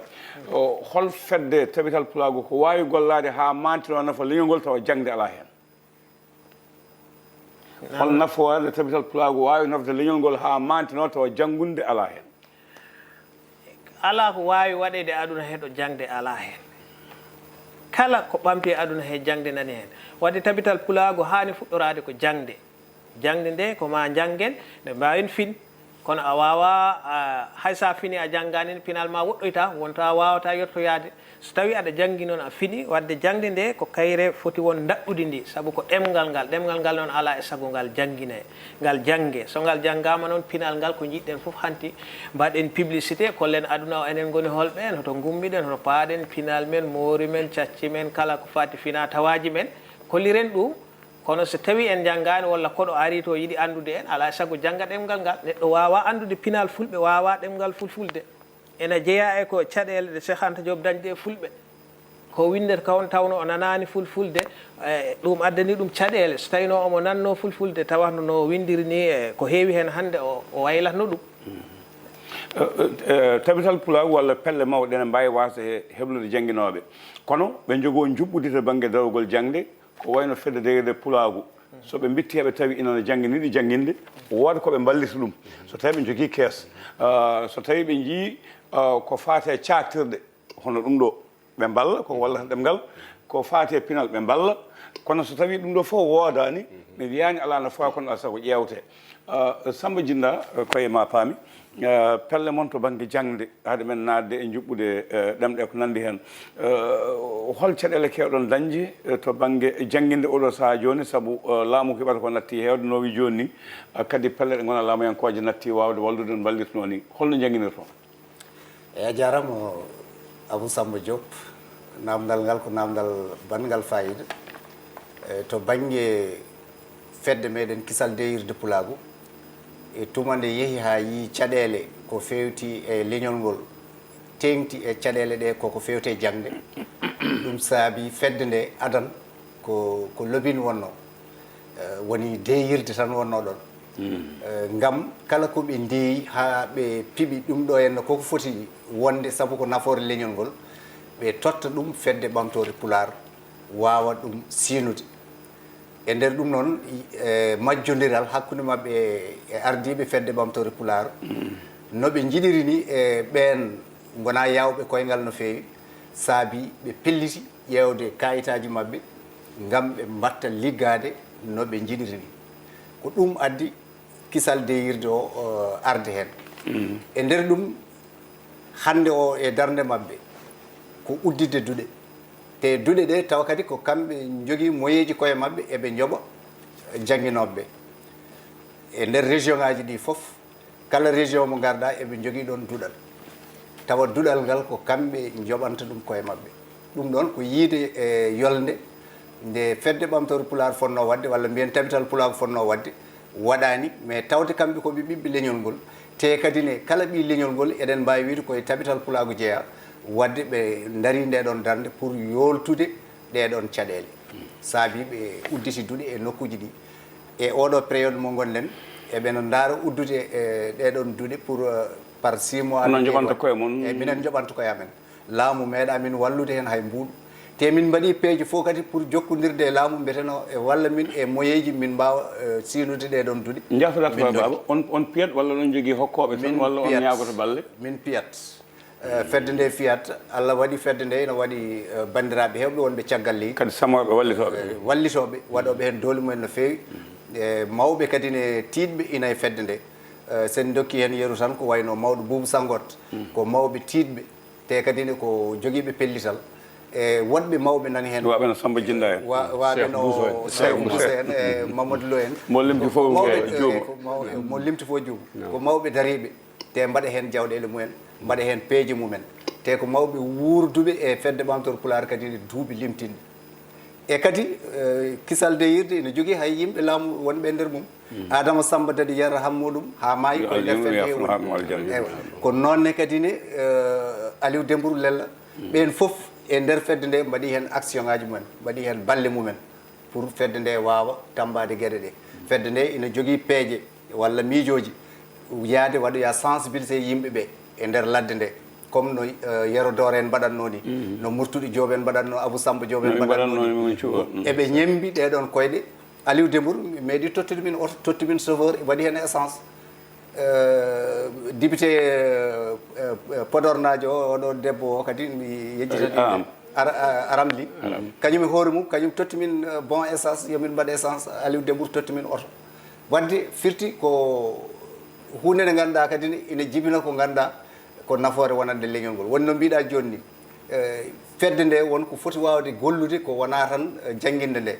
O, hol fedde tabital pulaagu ko waawi gollaade haa maantinoo nafa leñol ngol tawa jaŋde alaa heen? Hol nafoore nde tabital pulaagu waawi nafde leñol ngol haa maantinoo tawa janngunde alaa heen? Alaa ko waawi waɗeede e aduna he ɗo jaŋde alaa heen. Kala ko ɓamti e aduna he jaŋde nani heen. Waɗde tabital pulaagu haani fuɗɗoraade ko jaŋde. Jaŋde nde ko maa njanngen, nde mbaawen fin. Kono a waawaa, a, hay so a finii a janngaani, pinal maa woɗɗoyta, wonta a waawataa yottoyaade. So tawii aɗa janngi noon a finii, waɗde jaŋde nde ko kayre foti won ndaɗɗudi ndi, sabu ko ɗemngal ngal. Ɗemngal ngal noon alaa e sago ngal jannginee, ngal janngee. So ngal janngaama noon, pinal ngal ko njiɗɗen fof hanti, mbaɗen publicité, kollen aduna o enen ngoni holɓe, hoto ngummiɗen, hoto paaɗen pinal men, moori men, cacci men, kala ko faati finaa-tawaaji men, kolliren ɗum. Kono so tawii en njanngaani walla koɗo arii to yiɗi anndude en, alaa e sago jannga ɗemngal ngal. Neɗɗo waawaa anndude pinal fulɓe, waawaa ɗemngal fulfulde. Ena jeyaa e ko caɗeele ɗe Cheikh Anta Diop dañde e fulɓe. Ko winndata ko on tawno o nanaani fulfulde, e, ɗum addani ɗum caɗeele. So tawiino omo nannoo fulfulde, tawatno no winndiri ni, e, ko heewi heen hannde o, o waylatno ɗum. Eh, eh, eh, tabital pulaagu walla pelle mawɗe ene mbaawi waasde he-, heblude jannginooɓe. Kono ɓe njogoo njuɓɓudi to bannge darogol jaŋde, ko wayno fedde degeede pulaagu. So ɓe mbitti heɓe tawi ina no janngi, niɗi jannginde, wooda ko ɓe mballita ɗum. So tawi ɓe njogii kees, ah, so tawi ɓe njii, ah, ko faati e caaktirɗe, hono ɗum ɗo, ɓe mballa, ko wallata ɗemngal, ko faati e pinal, ɓe mballa, Kono so tawii ɗum ɗoo fof woodaani, mi wiyaani alaa no fawa, kono alaa sago ƴeewte. Ah, Samba Jinda, eh, koye ma paami. Ah, pelle mon to bannge jaŋde, hade men naatde e njuɓɓude, eh, ɗemɗe e ko nanndi heen. Eh, hol caɗeele keewɗon dañde, eh, to bannge jannginde oɗo sahaa jooni, sabu, eh, laamu keɓata ko natti heewde no wii jooni ni, ah, kadi pelle ɗe ngonaa laamuyankooje natti waawde wallude on, mballitnoo ni. Hol no njannginirton? Eyi, a jaaraama Abou Samba Diop. Naamndal ngal ko naamndal banngal faayiida. E to bannge fedde meɗen Kisal Deyirde Pulaagu, e tuma nde yehi haa yii caɗeele ko feewti e leñol ngol, teeŋti e caɗeele ɗe koko feewti e jaŋde. Ɗum saabi fedde nde adan ko, ko lobin wonnoo. Eh, woni deyirde tan wonnoo ɗoon. Eh, ngam kala ko ɓe ndeeyi haa ɓe piɓi ɗum ɗo henna koko foti wonde, sabu ko nafoore leñol ngol, ɓe totta ɗum Fedde Ɓamtoore Pulaar waawa ɗum siinude. E nder ɗum noon, eh, majjondiral hakkunde maɓɓe e ardiiɓe Fedde Ɓamtoore Pulaar, no ɓe njiɗiri ni, e ɓeen ngonaa yaawɓe koyngal no feewi, saabi ɓe pelliti ƴeewde kaayitaaji maɓɓe ngam ɓe mbaɗta liggaade no ɓe njiɗiri ni. Ko ɗum addi Kisal Deyirde o, o arde heen. E nder ɗum, hannde o e darnde maɓɓe ko udditde duɗe. Te duɗe ɗe tawa kadi ko kamɓe njogii moyeeji koye maɓɓe, eɓe njoɓa jannginooɓe ɓe. E nder région ngaji ɗi fof, kala région mo ngarɗa eɓe njogii ɗoon duɗal. Tawa duɗal ngal ko kamɓe njoɓanta ɗum koye maɓɓe. Ɗum ɗoon ko yiyde e yolnde nde Fedde Ɓamtoore Pulaar fotnoo waɗde, walla mbiyen Tabital Pulaagu fotnoo waɗde, waɗaani, mais tawde kamɓe ko ɓe ɓiɓɓe leñol ngol, te kadi ne kala ɓii leñol ngol eɗen mbaawi wiyde ko e Tabital Pulaagu jeyaa, waɗde ɓe ndarii ndee ɗoon darnde pour yooltude ɗee ɗoon caɗeele. Saabii ɓe udditi duɗe e nokkuuji ɗi. E ooɗoo période mo ngonɗen, eɓe no ndaara uddude e ɗee ɗoon duɗe pour, euh, par six mois. Onon njoɓanta koye mon? E minen njoɓanta koye amen. Laamu meeɗaa min wallude heen hay mbuuɗu. Te min mbaɗii peeje fof kadi pour jokkondirde e laamu, mbeteno e walla min e moyeeji min mbaawa, eh, siinude ɗee ɗoon duɗe. Njaafo-ɗaa ko baaba, on, on piyat walla oɗon njogii hokkooɓe tan, walla on ñaagoto balle? Min piyat. Eh, fedde nde fiyat, Allah waɗi fedde nde ina waɗi, eh, banndiraaɓe heewɓe wonɓe caggal leydi. Kadi samooɓe wallitooɓe. Eh, wallitooɓe, waɗooɓe heen doole mumen no feewi. Eh, mawɓe kadi ne tiiɗɓe ina e fedde nde. Eh, so en ndokki heen yeru tan ko wayno mawɗo Buubu Sanngoot, ko mawɓe tiiɗɓe. Te kadi ne ko jogiiɓe pellital. E woɗɓe mawɓe nani heen. Waɓe no Samba Jinda en. Wa-, waɓe no Cheikh Bousso en, e Mamadou Lo en. Mo limti fof juuma. Ko mawɓe, eh, ko maw-, mo limti fof juuma. Ko mawɓe dariiɓe. Te mbaɗa heen jawɗeele mumen, mbaɗa heen peeje mumen. Te ko mawɓe wuurduɓe e Fedde Ɓamtoore Pulaar kadi ne duuɓi limtinɗi. E kadi, eh, Kisal Deyirde ina jogii hay yimɓe laamu wonɓe e nder mum. Adama Samba Dadi yarhamu ɗum haa maayi ko e nder fedde woni. Eywa. Ko noon ne kadi ne, eh, Aliou Dembourou Lella. Ɓeen fof e nder fedde nde mbaɗi heen action ngaji mumen, mbaɗi heen balle mumen pour fedde nde waawa tammbaade geɗe ɗe. Fedde nde ina jogii peeje walla miijooji yaade waɗoya sensibiliser yimɓe ɓe e nder ladde nde. Comme no, eh, Yero Doore en mbaɗatnoo ni, no Murtuɗo Joob en mbaɗatnoo, Abou Samba Joob en mbaɗatnoo ni. Eɓe ñemmbi ɗee ɗoon koyɗe. Aliou Dembourou meeɗi tottude min oto, totti min chauffeur, waɗi heen essence. Eh, député, eh, eh, Podornaajo o, oɗo debbo o kadi mi yejjitani. Aram. Ara-, a-, Aram Ly. Kañum e hoore mum, kañum totti min, eh, bon essence, yo min mbaɗ essence, Aliou Dembourou totti min oto. Waɗde firti ko huunde nde ngannduɗaa kadi ne ina jibina ko ngannduɗaa ko nafoore wonande leñol ngol. Woni no mbiɗa jooni ni, eh, fedde nde won ko foti waawde gollude ko wonaa tan, eh, jannginde nde.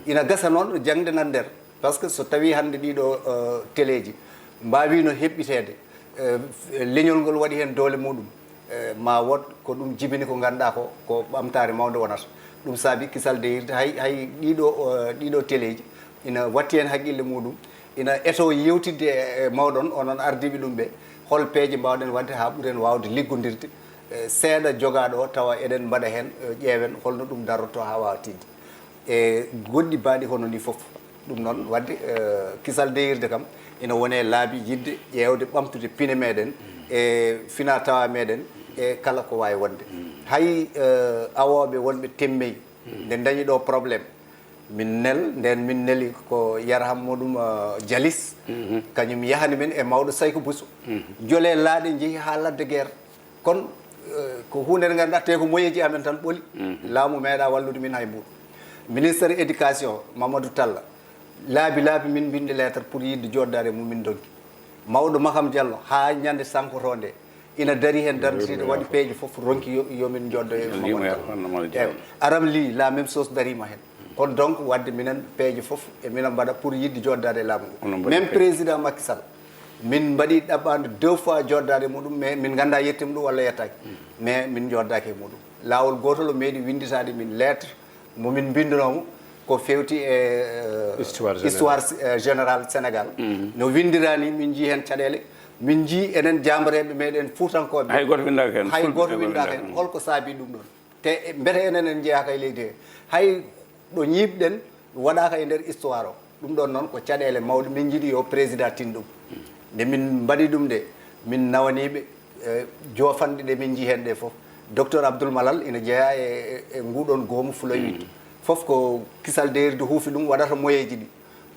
Ina gasa noon jaŋde nan nder. Par ce que so tawii hannde ɗiɗo, eh, teleeji mbaawino heɓɓiteede, eh, leñol ngol waɗi heen doole muɗum, eh, ma wood ko ɗum jibini ko ngannduɗaa ko, ko ɓamtaare mawnde wonata. Ɗum saabi Kisal Deyirde hay, hay ɗiɗo, eh, ɗiɗo teleeji ina watti heen haqqille muɗum, ina eto yewtidde e mawɗon, onon ardiiɓe ɗum ɓe, hol peeje mbaawɗen waɗde haa ɓuren waawde liggondirde, eh, seeɗa jogaaɗo o tawa eɗen mbaɗa heen, eh, ƴeewen holno ɗum darorto haa waawa tiiɗde. E goɗɗi baaɗi hono ni fof. Ɗum noon waɗde, eh, Kisal Deyirde kam ina wone laabi yiɗde ƴeewde ɓamtude pine meɗen e fina tawa meɗen e kala ko waawi wonde. Hay, eh, awooɓe wonɓe temmey nde dañi ɗo problème, min nel, nden min neli ko yarham muɗum, eh, Jalis, kañum yahani min e mawɗo Sayko Bousso. Jole laaɗe njehi haa ladde guerre. Kono, eh, ko huunde nde ngannduɗaa te ko moyeeji amen tan ɓoli. Laamu meeɗa wallude min hay mbuuɗu. Ministre éducation, Mamadou Talla, laabi laabi min mbinndi lettre pour yiɗde joɗdaade e mum, min ndonki. Mawɗo Maham Diallo, haa ñande sankoto nde, ina dari heen darnitiiɗo, waɗi peeje fof, ronki yo, yo min njoddo e Mamadou Talla. Eewa. Aram Ly, la même chose dariima heen. Kono donc, waɗde minen peeje fof, e minen mbaɗa pour yiɗde joɗdaade e laamu ngu. Même président Macky Sall, min mbaɗi ɗaɓɓaande deux fois joɗdaade e muɗum, mais min nganndaa yettiima ɗum walla yettaaki. Mais min njoddaaki e muɗum. Laawol gootol o meeɗi winnditaade min lettre, mo min mbinndunoo mo, ko feewti e, eh, histoire général Sénégal. No winndiraa ni, min njii heen caɗeele, min njii enen jaambareeɓe meɗen Fuutankooɓe. Hay gooto winndaaka heen. Hay gooto winndaaka heen. Holko saabii ɗum ɗoon? Te mbete enen en njeyaaka e leydi he. Hay ɗo ñiiɓɗen waɗaaka e nder histoire o. Ɗum ɗoon noon ko caɗeele mawɗe, min njiɗi yo président tin ɗum. Nde min mbaɗi ɗum nde, min nawaniiɓe, eh, joofanɗe ɗe min njii heen ɗe fof. Docteur Abdoul Malal ina jeyaa e, e, e nguɗon goomu Fuloy Witte. Fof ko kisal deerdi huufi ɗum, waɗata moyeeji ɗi.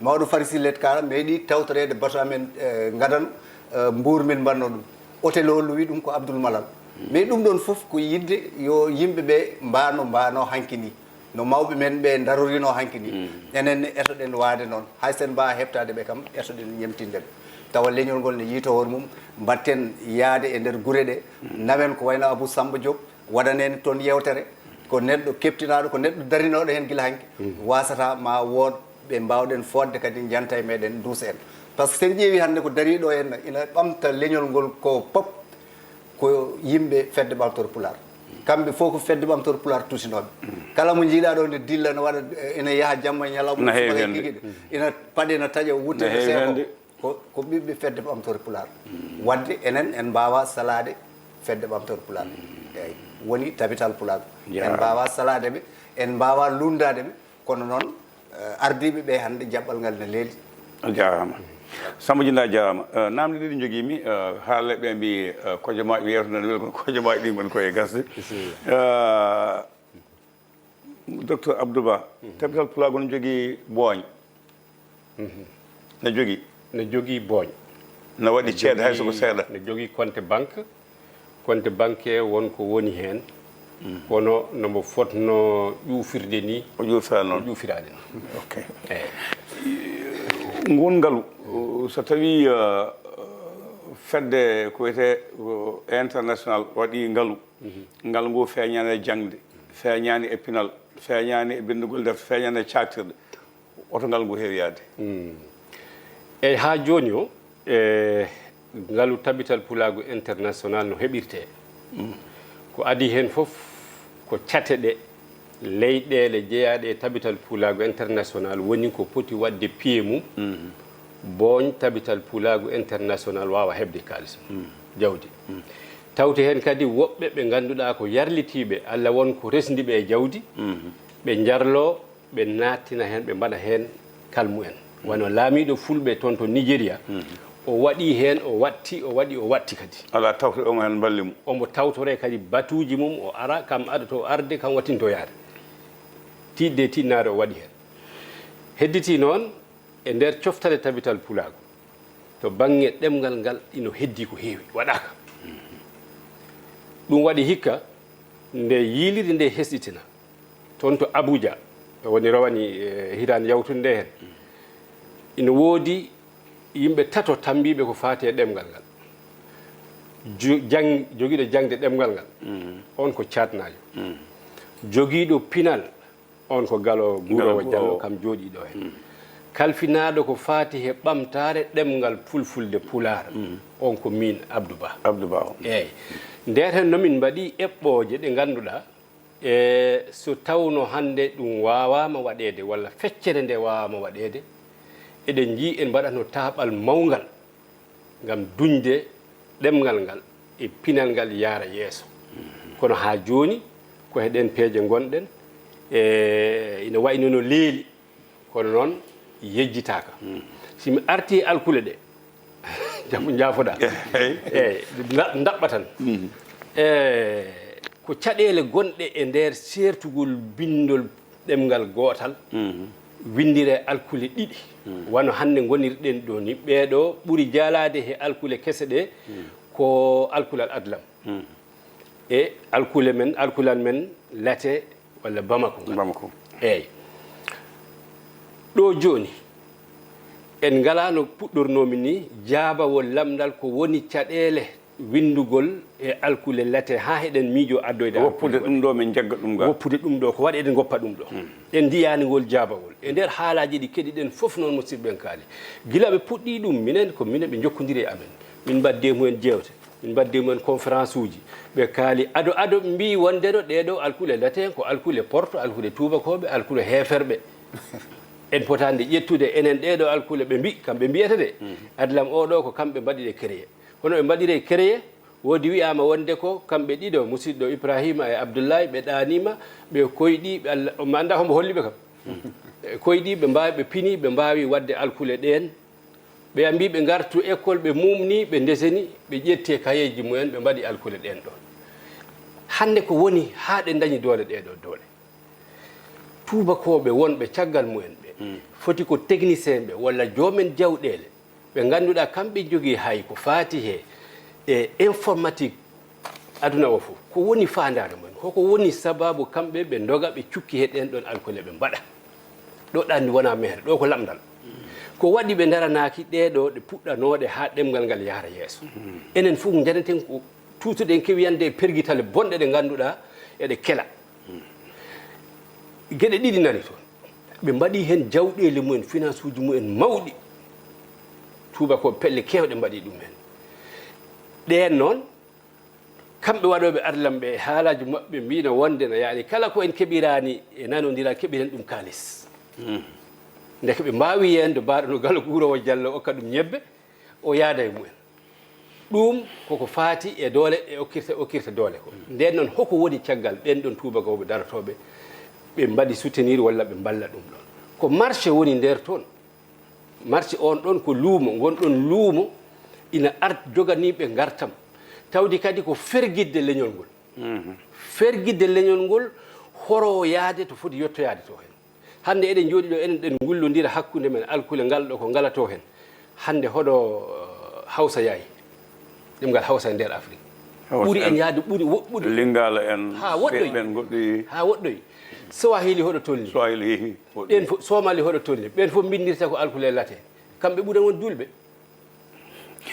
Mawɗo Farisi Letkara meeɗi tawtoreede bato amen, eh, ngadano, eh, mbuur min mbanno ɗum. Hôtel o luwi ɗum ko Abdoul Malal. Mais ɗum ɗoon fof ko yiɗde yo yimɓe ɓe mbaano, mbaano hanki ni. No mawɓe men ɓe ndarorinoo hanki ni. Enen ne etoɗen waade noon. Hay sen mbaa heɓtaade ɓe kam, etoɗen ñemtinde ɓe. Tawa leñol ngol ne yiito hoore mum, mbatten yaade e nder gure ɗe. Nawen ko wayno Abou Samba Diop, waɗanen toon yewtere. Ko neɗɗo keptinaaɗo, ko neɗɗo darinooɗo heen gila hanki. Waasata ma wood ɓe mbaawɗen fodde kadi njanta e meɗen, nduusa en. Par ce que sen ƴeewi hannde ko dariiɗo en, ina ɓamta leñol ngol ko pop, ko yimɓe Fedde Ɓamtore Pulaar. Kamɓe fof ko Fedde Ɓamtore Pulaar tusinooɓe. Kala mo njiiɗaa ɗo ne dilla, ne waɗa, ina yaha jamma e ñalawma, ina paɗe, ina taƴa, wutte, seeko. Ko, ko ɓiɓɓe Fedde Ɓamtore Pulaar. Waɗde enen en mbaawaa salaade Fedde Ɓamtore Pulaar. Eeyi, woni Tabital Pulaar. En mbaawaa salaade ɓe, en mbaawaa lunndaade ɓe, kono noon, eh, ardiiɓe ɓe hannde jaɓɓal ngal ne leeli. A jaaraama. Samba Jinda, a jaaraama. Eh, naamne ɗiɗi njogiimi, eh, haalaaɓe ɓe mbiyi, eh, kojomaaji, ɓe yeewtata nde weli kono kojomaaji ɗi ngoni koye gasde. Bisimilla. Eh, Docteur Abdou Ba, Tabital Pulaagu no jogii booñ? No jogii. No jogii booñ. No waɗi ceede hay so ko seeɗa. No jogii compte banque. Compte banque won ko woni heen. Kono no mbo fotno ƴuufirde ni, o ƴuufiraani noon. O ƴuufiraani noon. Ok. Eeyi. Ngun ngalu, so tawii, eh, fedde ko wiyetee, eh, international waɗii ngalu, ngal ngu feeñaani e jaŋde, feeñaani e pinal, feeñaani e binndugol defte, feeñaani e caaktirɗe. Oto ngal ngu heewi yahde. Eeyi, haa jooni o, e ngalu Tabital Pulaagu International no heɓirtee. Ko adii heen fof ko cate ɗe leyɗeele jeyaaɗe e Tabital Pulaagu International woni ko poti waɗde piye mum, booñ Tabital Pulaagu International waawa heɓde kaalis mum, jawdi. Tawti heen kadi woɓɓe ɓe ngannduɗaa ko yarlitiiɓe, Alla won ko resndi ɓe e jawdi, ɓe njarloo, ɓe naattina heen, ɓe mbaɗa heen kalmu en. Wano laamiiɗo fulɓe toon to Nigeria, o waɗi heen, o watti, o waɗi, o watti kadi. Alaa tawtoɗo omo heen mballi mo. Omo tawtoree kadi batuuji mum, o ara, kam aɗoto arde, kam wattinto yaade. Tiiɗde tiiɗnaade o waɗi heen. Hedditii noon, e nder coftale Tabital Pulaagu, to baŋŋe ɗemngal ngal ino heddii ko heewi waɗaaka. Ɗum waɗi hikka nde yiilirde nde hesɗitina, toon to Abuja, woni rowani, eh, hitaande yawtunde nde heen, ina woodi yimɓe tato tammbiiɓe ko faati e ɗemngal ngal. Jo-, jang-, jogiiɗo jaŋde ɗemngal ngal, on ko caatnaajo. Jogiiɗo pinal, on ko Galo Guurowo Jallo, kam jooɗiiɗo heen. Kalfinaaɗo ko faati he ɓamtaare ɗemngal fulfulde pulaar, on ko miin Abdou Ba. Abdou Ba o. Eeyi. Nder heen no min mbaɗi eɓɓooje ɗe ngannduɗaa, e so tawno hannde ɗum waawaama waɗeede walla feccere nde waawaama waɗeede, eɗen njii en mbaɗatno taaɓal mawngal ngam duñde ɗemngal ngal e pinal ngal yaara yeeso. Kono haa jooni ko he ɗeen peeje ngonɗen, e ina wayi no no leeli, kono noon yejjitaaka. Si mi artii alkule ɗe, jam-, njaafoɗaa. Eeyi. Eeyi, nda-, ndaɓɓa tan. E ko caɗeele gonɗe e nder seertugol binndol ɗemngal gootal, winndire alkule ɗiɗi. Wano hannde ngonirɗen ɗo ni, ɓeeɗo ɓuri jaalaade he alkule kese ɗe, ko alkulal adlam. E alkule men, alkulal men late walla Bamako ngal. Bamako. Eeyi. Ɗo jooni, en ngalaa no puɗɗornoomi ni, jaabawol lamndal ko woni caɗeele winndugol e alkule late haa heɗen miijoo addoyde alkule. Woppude ɗum ɗo, min njagga ɗum ga. Woppude ɗum ɗo, ko waɗi eɗen ngoppa ɗum ɗo. Hmm. En ndiyaani ngol jaabawol. E nder haalaaji ɗi keɗiɗen fof noon, musidɓe en kaali. Gila ɓe puɗɗii ɗum, minen ko minen ɓe njokkondiri e amen. Min mbaɗdi e mumen jeewte. Min mbaɗdi e mumen conférence uji. Ɓe kaali ado ado, ɓe mbii wondeno ɗee ɗoo alkule latin ko alkule porto, alkule tuubakooɓe, alkule heeferɓe. En potaani ƴettude enen ɗee ɗoo alkule, ɓe mbii, kamɓe mbiyata de. Mhm. Adlam oo ɗoo ko kamɓe mbaɗi ɗe créé. Kono ɓe mbaɗi ɗe créé, woodi wiyaama wonde ko kamɓe ɗiɗo, musidɗo Ibrahima e Abdullahi, ɓe ɗaaniima, ɓe koyɗi, ɓe Allah, mi anndaa hombo holli ɓe kam. Mhm. Ɓe koyɗi, ɓe mbaawi, ɓe pini, ɓe mbaawi waɗde alkule ɗeen. Ɓe mbii ɓe ngartu école, ɓe muumni, ɓe ndeseni, ɓe ƴetti e kayeeji mumen, ɓe mbaɗi alkule ɗeen ɗoon. Hannde ko woni haa ɗe ndañi doole ɗee ɗoo doole? Tuubakooɓe wonɓe caggal mumen ɓe, mm, foti ko technicien ɓe walla joomen jawɗeele, ɓe ngannduɗaa kamɓe njogii hay ko faati he e informatique aduna o fof. Ko woni faandaare mumen? Hoko woni sababu kamɓe ɓe ndoga, ɓe cukki he ɗeen ɗoon alkule, ɓe mbaɗa? Ɗo ɗanni wonaa meere, ɗo ko lamndal. Ko waɗi ɓe ndaranaaki ɗee ɗoo ɗe puɗɗanooɗe haa ɗemngal ngal yahra yeeso? Enen fof njaneten ko tuutuɗen kewiyande e pergitale bonɗe ɗe ngannduɗaa eɗe kela. Geɗe ɗiɗi nani toon. Ɓe mbaɗi heen jawɗeele mumen, finance uji mumen mawɗi. Tuubakooɓe pelle keewɗe mbaɗi ɗum heen. Ɗeen noon, kamɓe waɗooɓe adlam ɓe e haalaaji maɓɓe mbiino wonde no yaani kala ko en keɓiraani e nanondiral, keɓiren ɗum kaalis. Hmm. Ndeke ɓe mbaawi yeende mbaaɗo no Galo Guuroowo Jallo okka ɗum ñebbe, o yaada e mumen. Ɗum koko faati e doole, e okkirta, okkirta doole ko. Ndeen noon, hoko woni caggal ɓeen ɗoon tuubakooɓe darotooɓe, ɓe mbaɗi soutenir walla ɓe mballa ɗum ɗoon? Ko marché woni nder toon. Marché on ɗon ko luumo, ngon ɗon luumo ina art joganii ɓe ngartam. Tawdi kadi ko fergidde leñol ngol. Mhm. Fergidde leñol ngol, horo yaade to foti yettoyaade to heen. Hannde eɗen njooɗi ɗo, enen ɗen ngullondira hakkunde men, alkule ngal ɗo ko ngala to heen. Hannde hoɗo, eh, Hawsa yaay. Ɗemngal Hawsa e nder Afrik. Hawsa ɓuri en en. Yaadu, ɓuri wo-, ɓuri. Lingala en, haa woɗɗoyi. Ɓen goɗɗi. Haa woɗɗoyi. Swahili hoɗo tolni. Swahili hoɗo. Ɓen fof, Somali hoɗo tolni. Ɓen fof mbinndirta ko alkule late. Kamɓe ɓuran won juulɓe.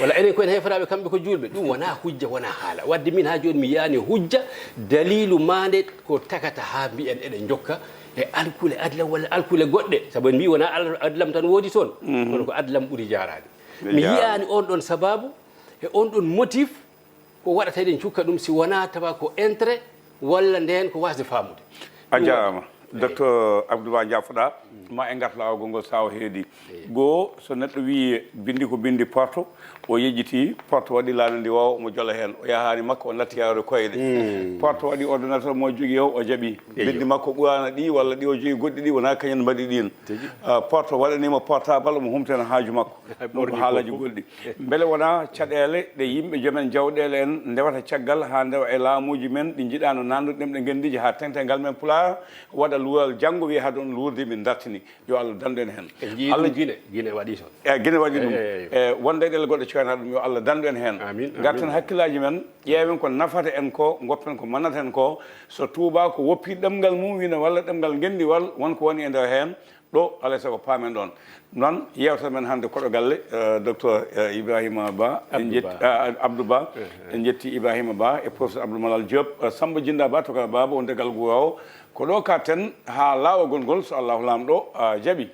Walla enen ko en heeferaaɓe, kamɓe ko juulɓe. Ɗum wonaa hujja, wonaa haala. Wadde min haa jooni mi yiyaani hujja, daliilu maande ko tagata haa mbiyen eɗen njokka e alkule adlam walla alkule goɗɗe. Sabu en mbii wonaa al-, adlam tan woodi toon. Mhm. Kono ko adlam ɓuri jaaraade. Mi yiyaani on ɗon sababu e on ɗon motif ko waɗata eɗen cukka ɗum, si wonaa tawa ko intérêt walla ndeen ko waasde faamude. A jaaraama. Eey. Docteur Abdou Ba, njaafoɗaa, ma en ngartu laawol ngol, so o heedi. Eey. Goo, so neɗɗo wii binndi ko binndi porto, o yejjiti, porto waɗi laana ndi waawa omo jola heen. O yahaani makko, o natti yaawde koyɗe. Mm. Porto waɗi ordinateur mo jogii o, o jaɓi. Eey. Binndi makko ɓuraana ɗi, walla ɗi o jogii goɗɗi ɗi, wonaa kañum mbaɗi ɗiin. Tigi. Ah, porto waɗaniima portable, omo humtana haaju makko. Ɗum ko haalaaji goɗɗi. Mbele wonaa caɗeele ɗe yimɓe, joomen jawɗeele en ndewata caggal haa ndewa e laamuuji men ɗi njiɗaano naatnude ɗemɗe ngenndiije haa teŋte ngal men Pulaar waɗa luural janngo, wiya hade on luurde min dartini. Yo Allah dandu en heen. En njiyii Allah ɗum Gine, Gine waɗi toon. Eey, Gine waɗi ɗum. Eey, eey. E, won leyɗeele goɗɗe coynaɗo ɗum, yo Allah dandu en heen. Amiin, amiin. Ngarten hakkillaaji men, ƴeewen ko nafata en ko, ngoppen ko mannata en ko. So Tuubaa ko woppi ɗemngal mum, wii no walla ɗemngal ngenndiwal, won ko woni e nder heen. Ɗo, alaa e sago, paamen ɗoon. Noon, yeewtere men hannde, koɗo galle, eh, docteur, eh, Ibrahima Ba. En Abdou jetti-, Ba. Ah, Abdou Ba. Eh, eh. En njetti Ibrahima Ba e professeur Abdou Malal Diop, eh, Samba Jinda Ba, to Kala Baba, wonde Galo Guuroowo. Ko ɗo katten haa laawol ngol, so Allahu Laamɗo, ah, jaɓi.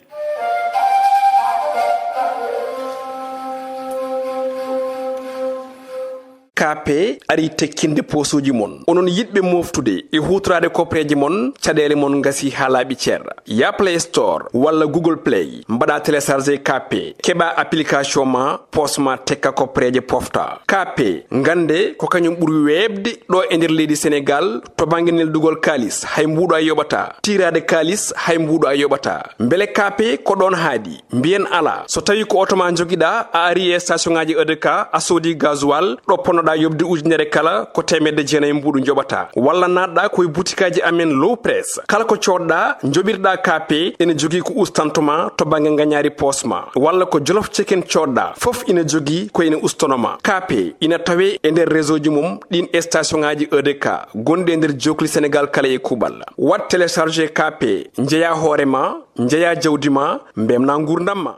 K P ari tekkinde poosooji mon. Onon yiɗɓe mooftude e huutoraade kopreeje mon, caɗeele mon ngasi haa laaɓi cer. Ya Play Store walla Google Play, mbaɗa télécharger K P, keɓa application ma, poos ma tekka kopreeje pofta. K P, ngannde ko kañum ɓuri weeɓde ɗo e nder leydi Senegaal, to bannge neldugol kaalis, hay mbuuɗo a yoɓataa. Tiiraade kaalis, hay mbuuɗo a yoɓataa. Mbele K P ko ɗoon haaɗi? Mbiyen alaa. So tawii ko oto ma njogiɗaa, a ari e station ŋaaji E D K, a soodi gasoil, ɗo ponnoɗaa A yoɓde ujunere kala ko teemedde jeenayi mbuuɗu njoɓata. Walla naatɗa ko e butikaaji amen Low Press. Kala ko coodɗa, njoɓirɗa K P, ene jogii ko ustanto ma to bannge ngañaari poos ma. Walla ko Jolof Chicken coodɗa, fof ina jogii ko ene ustono ma. K P ina tawee e nder réseau ji mum ɗiin station ŋaaji E D K gonɗi e nder jookli Senegaal kala e kuuɓal. Waɗ télécharger K P, njeyaa hoore ma, njeyaa jawdi ma, mbeltinaa nguurndam ma.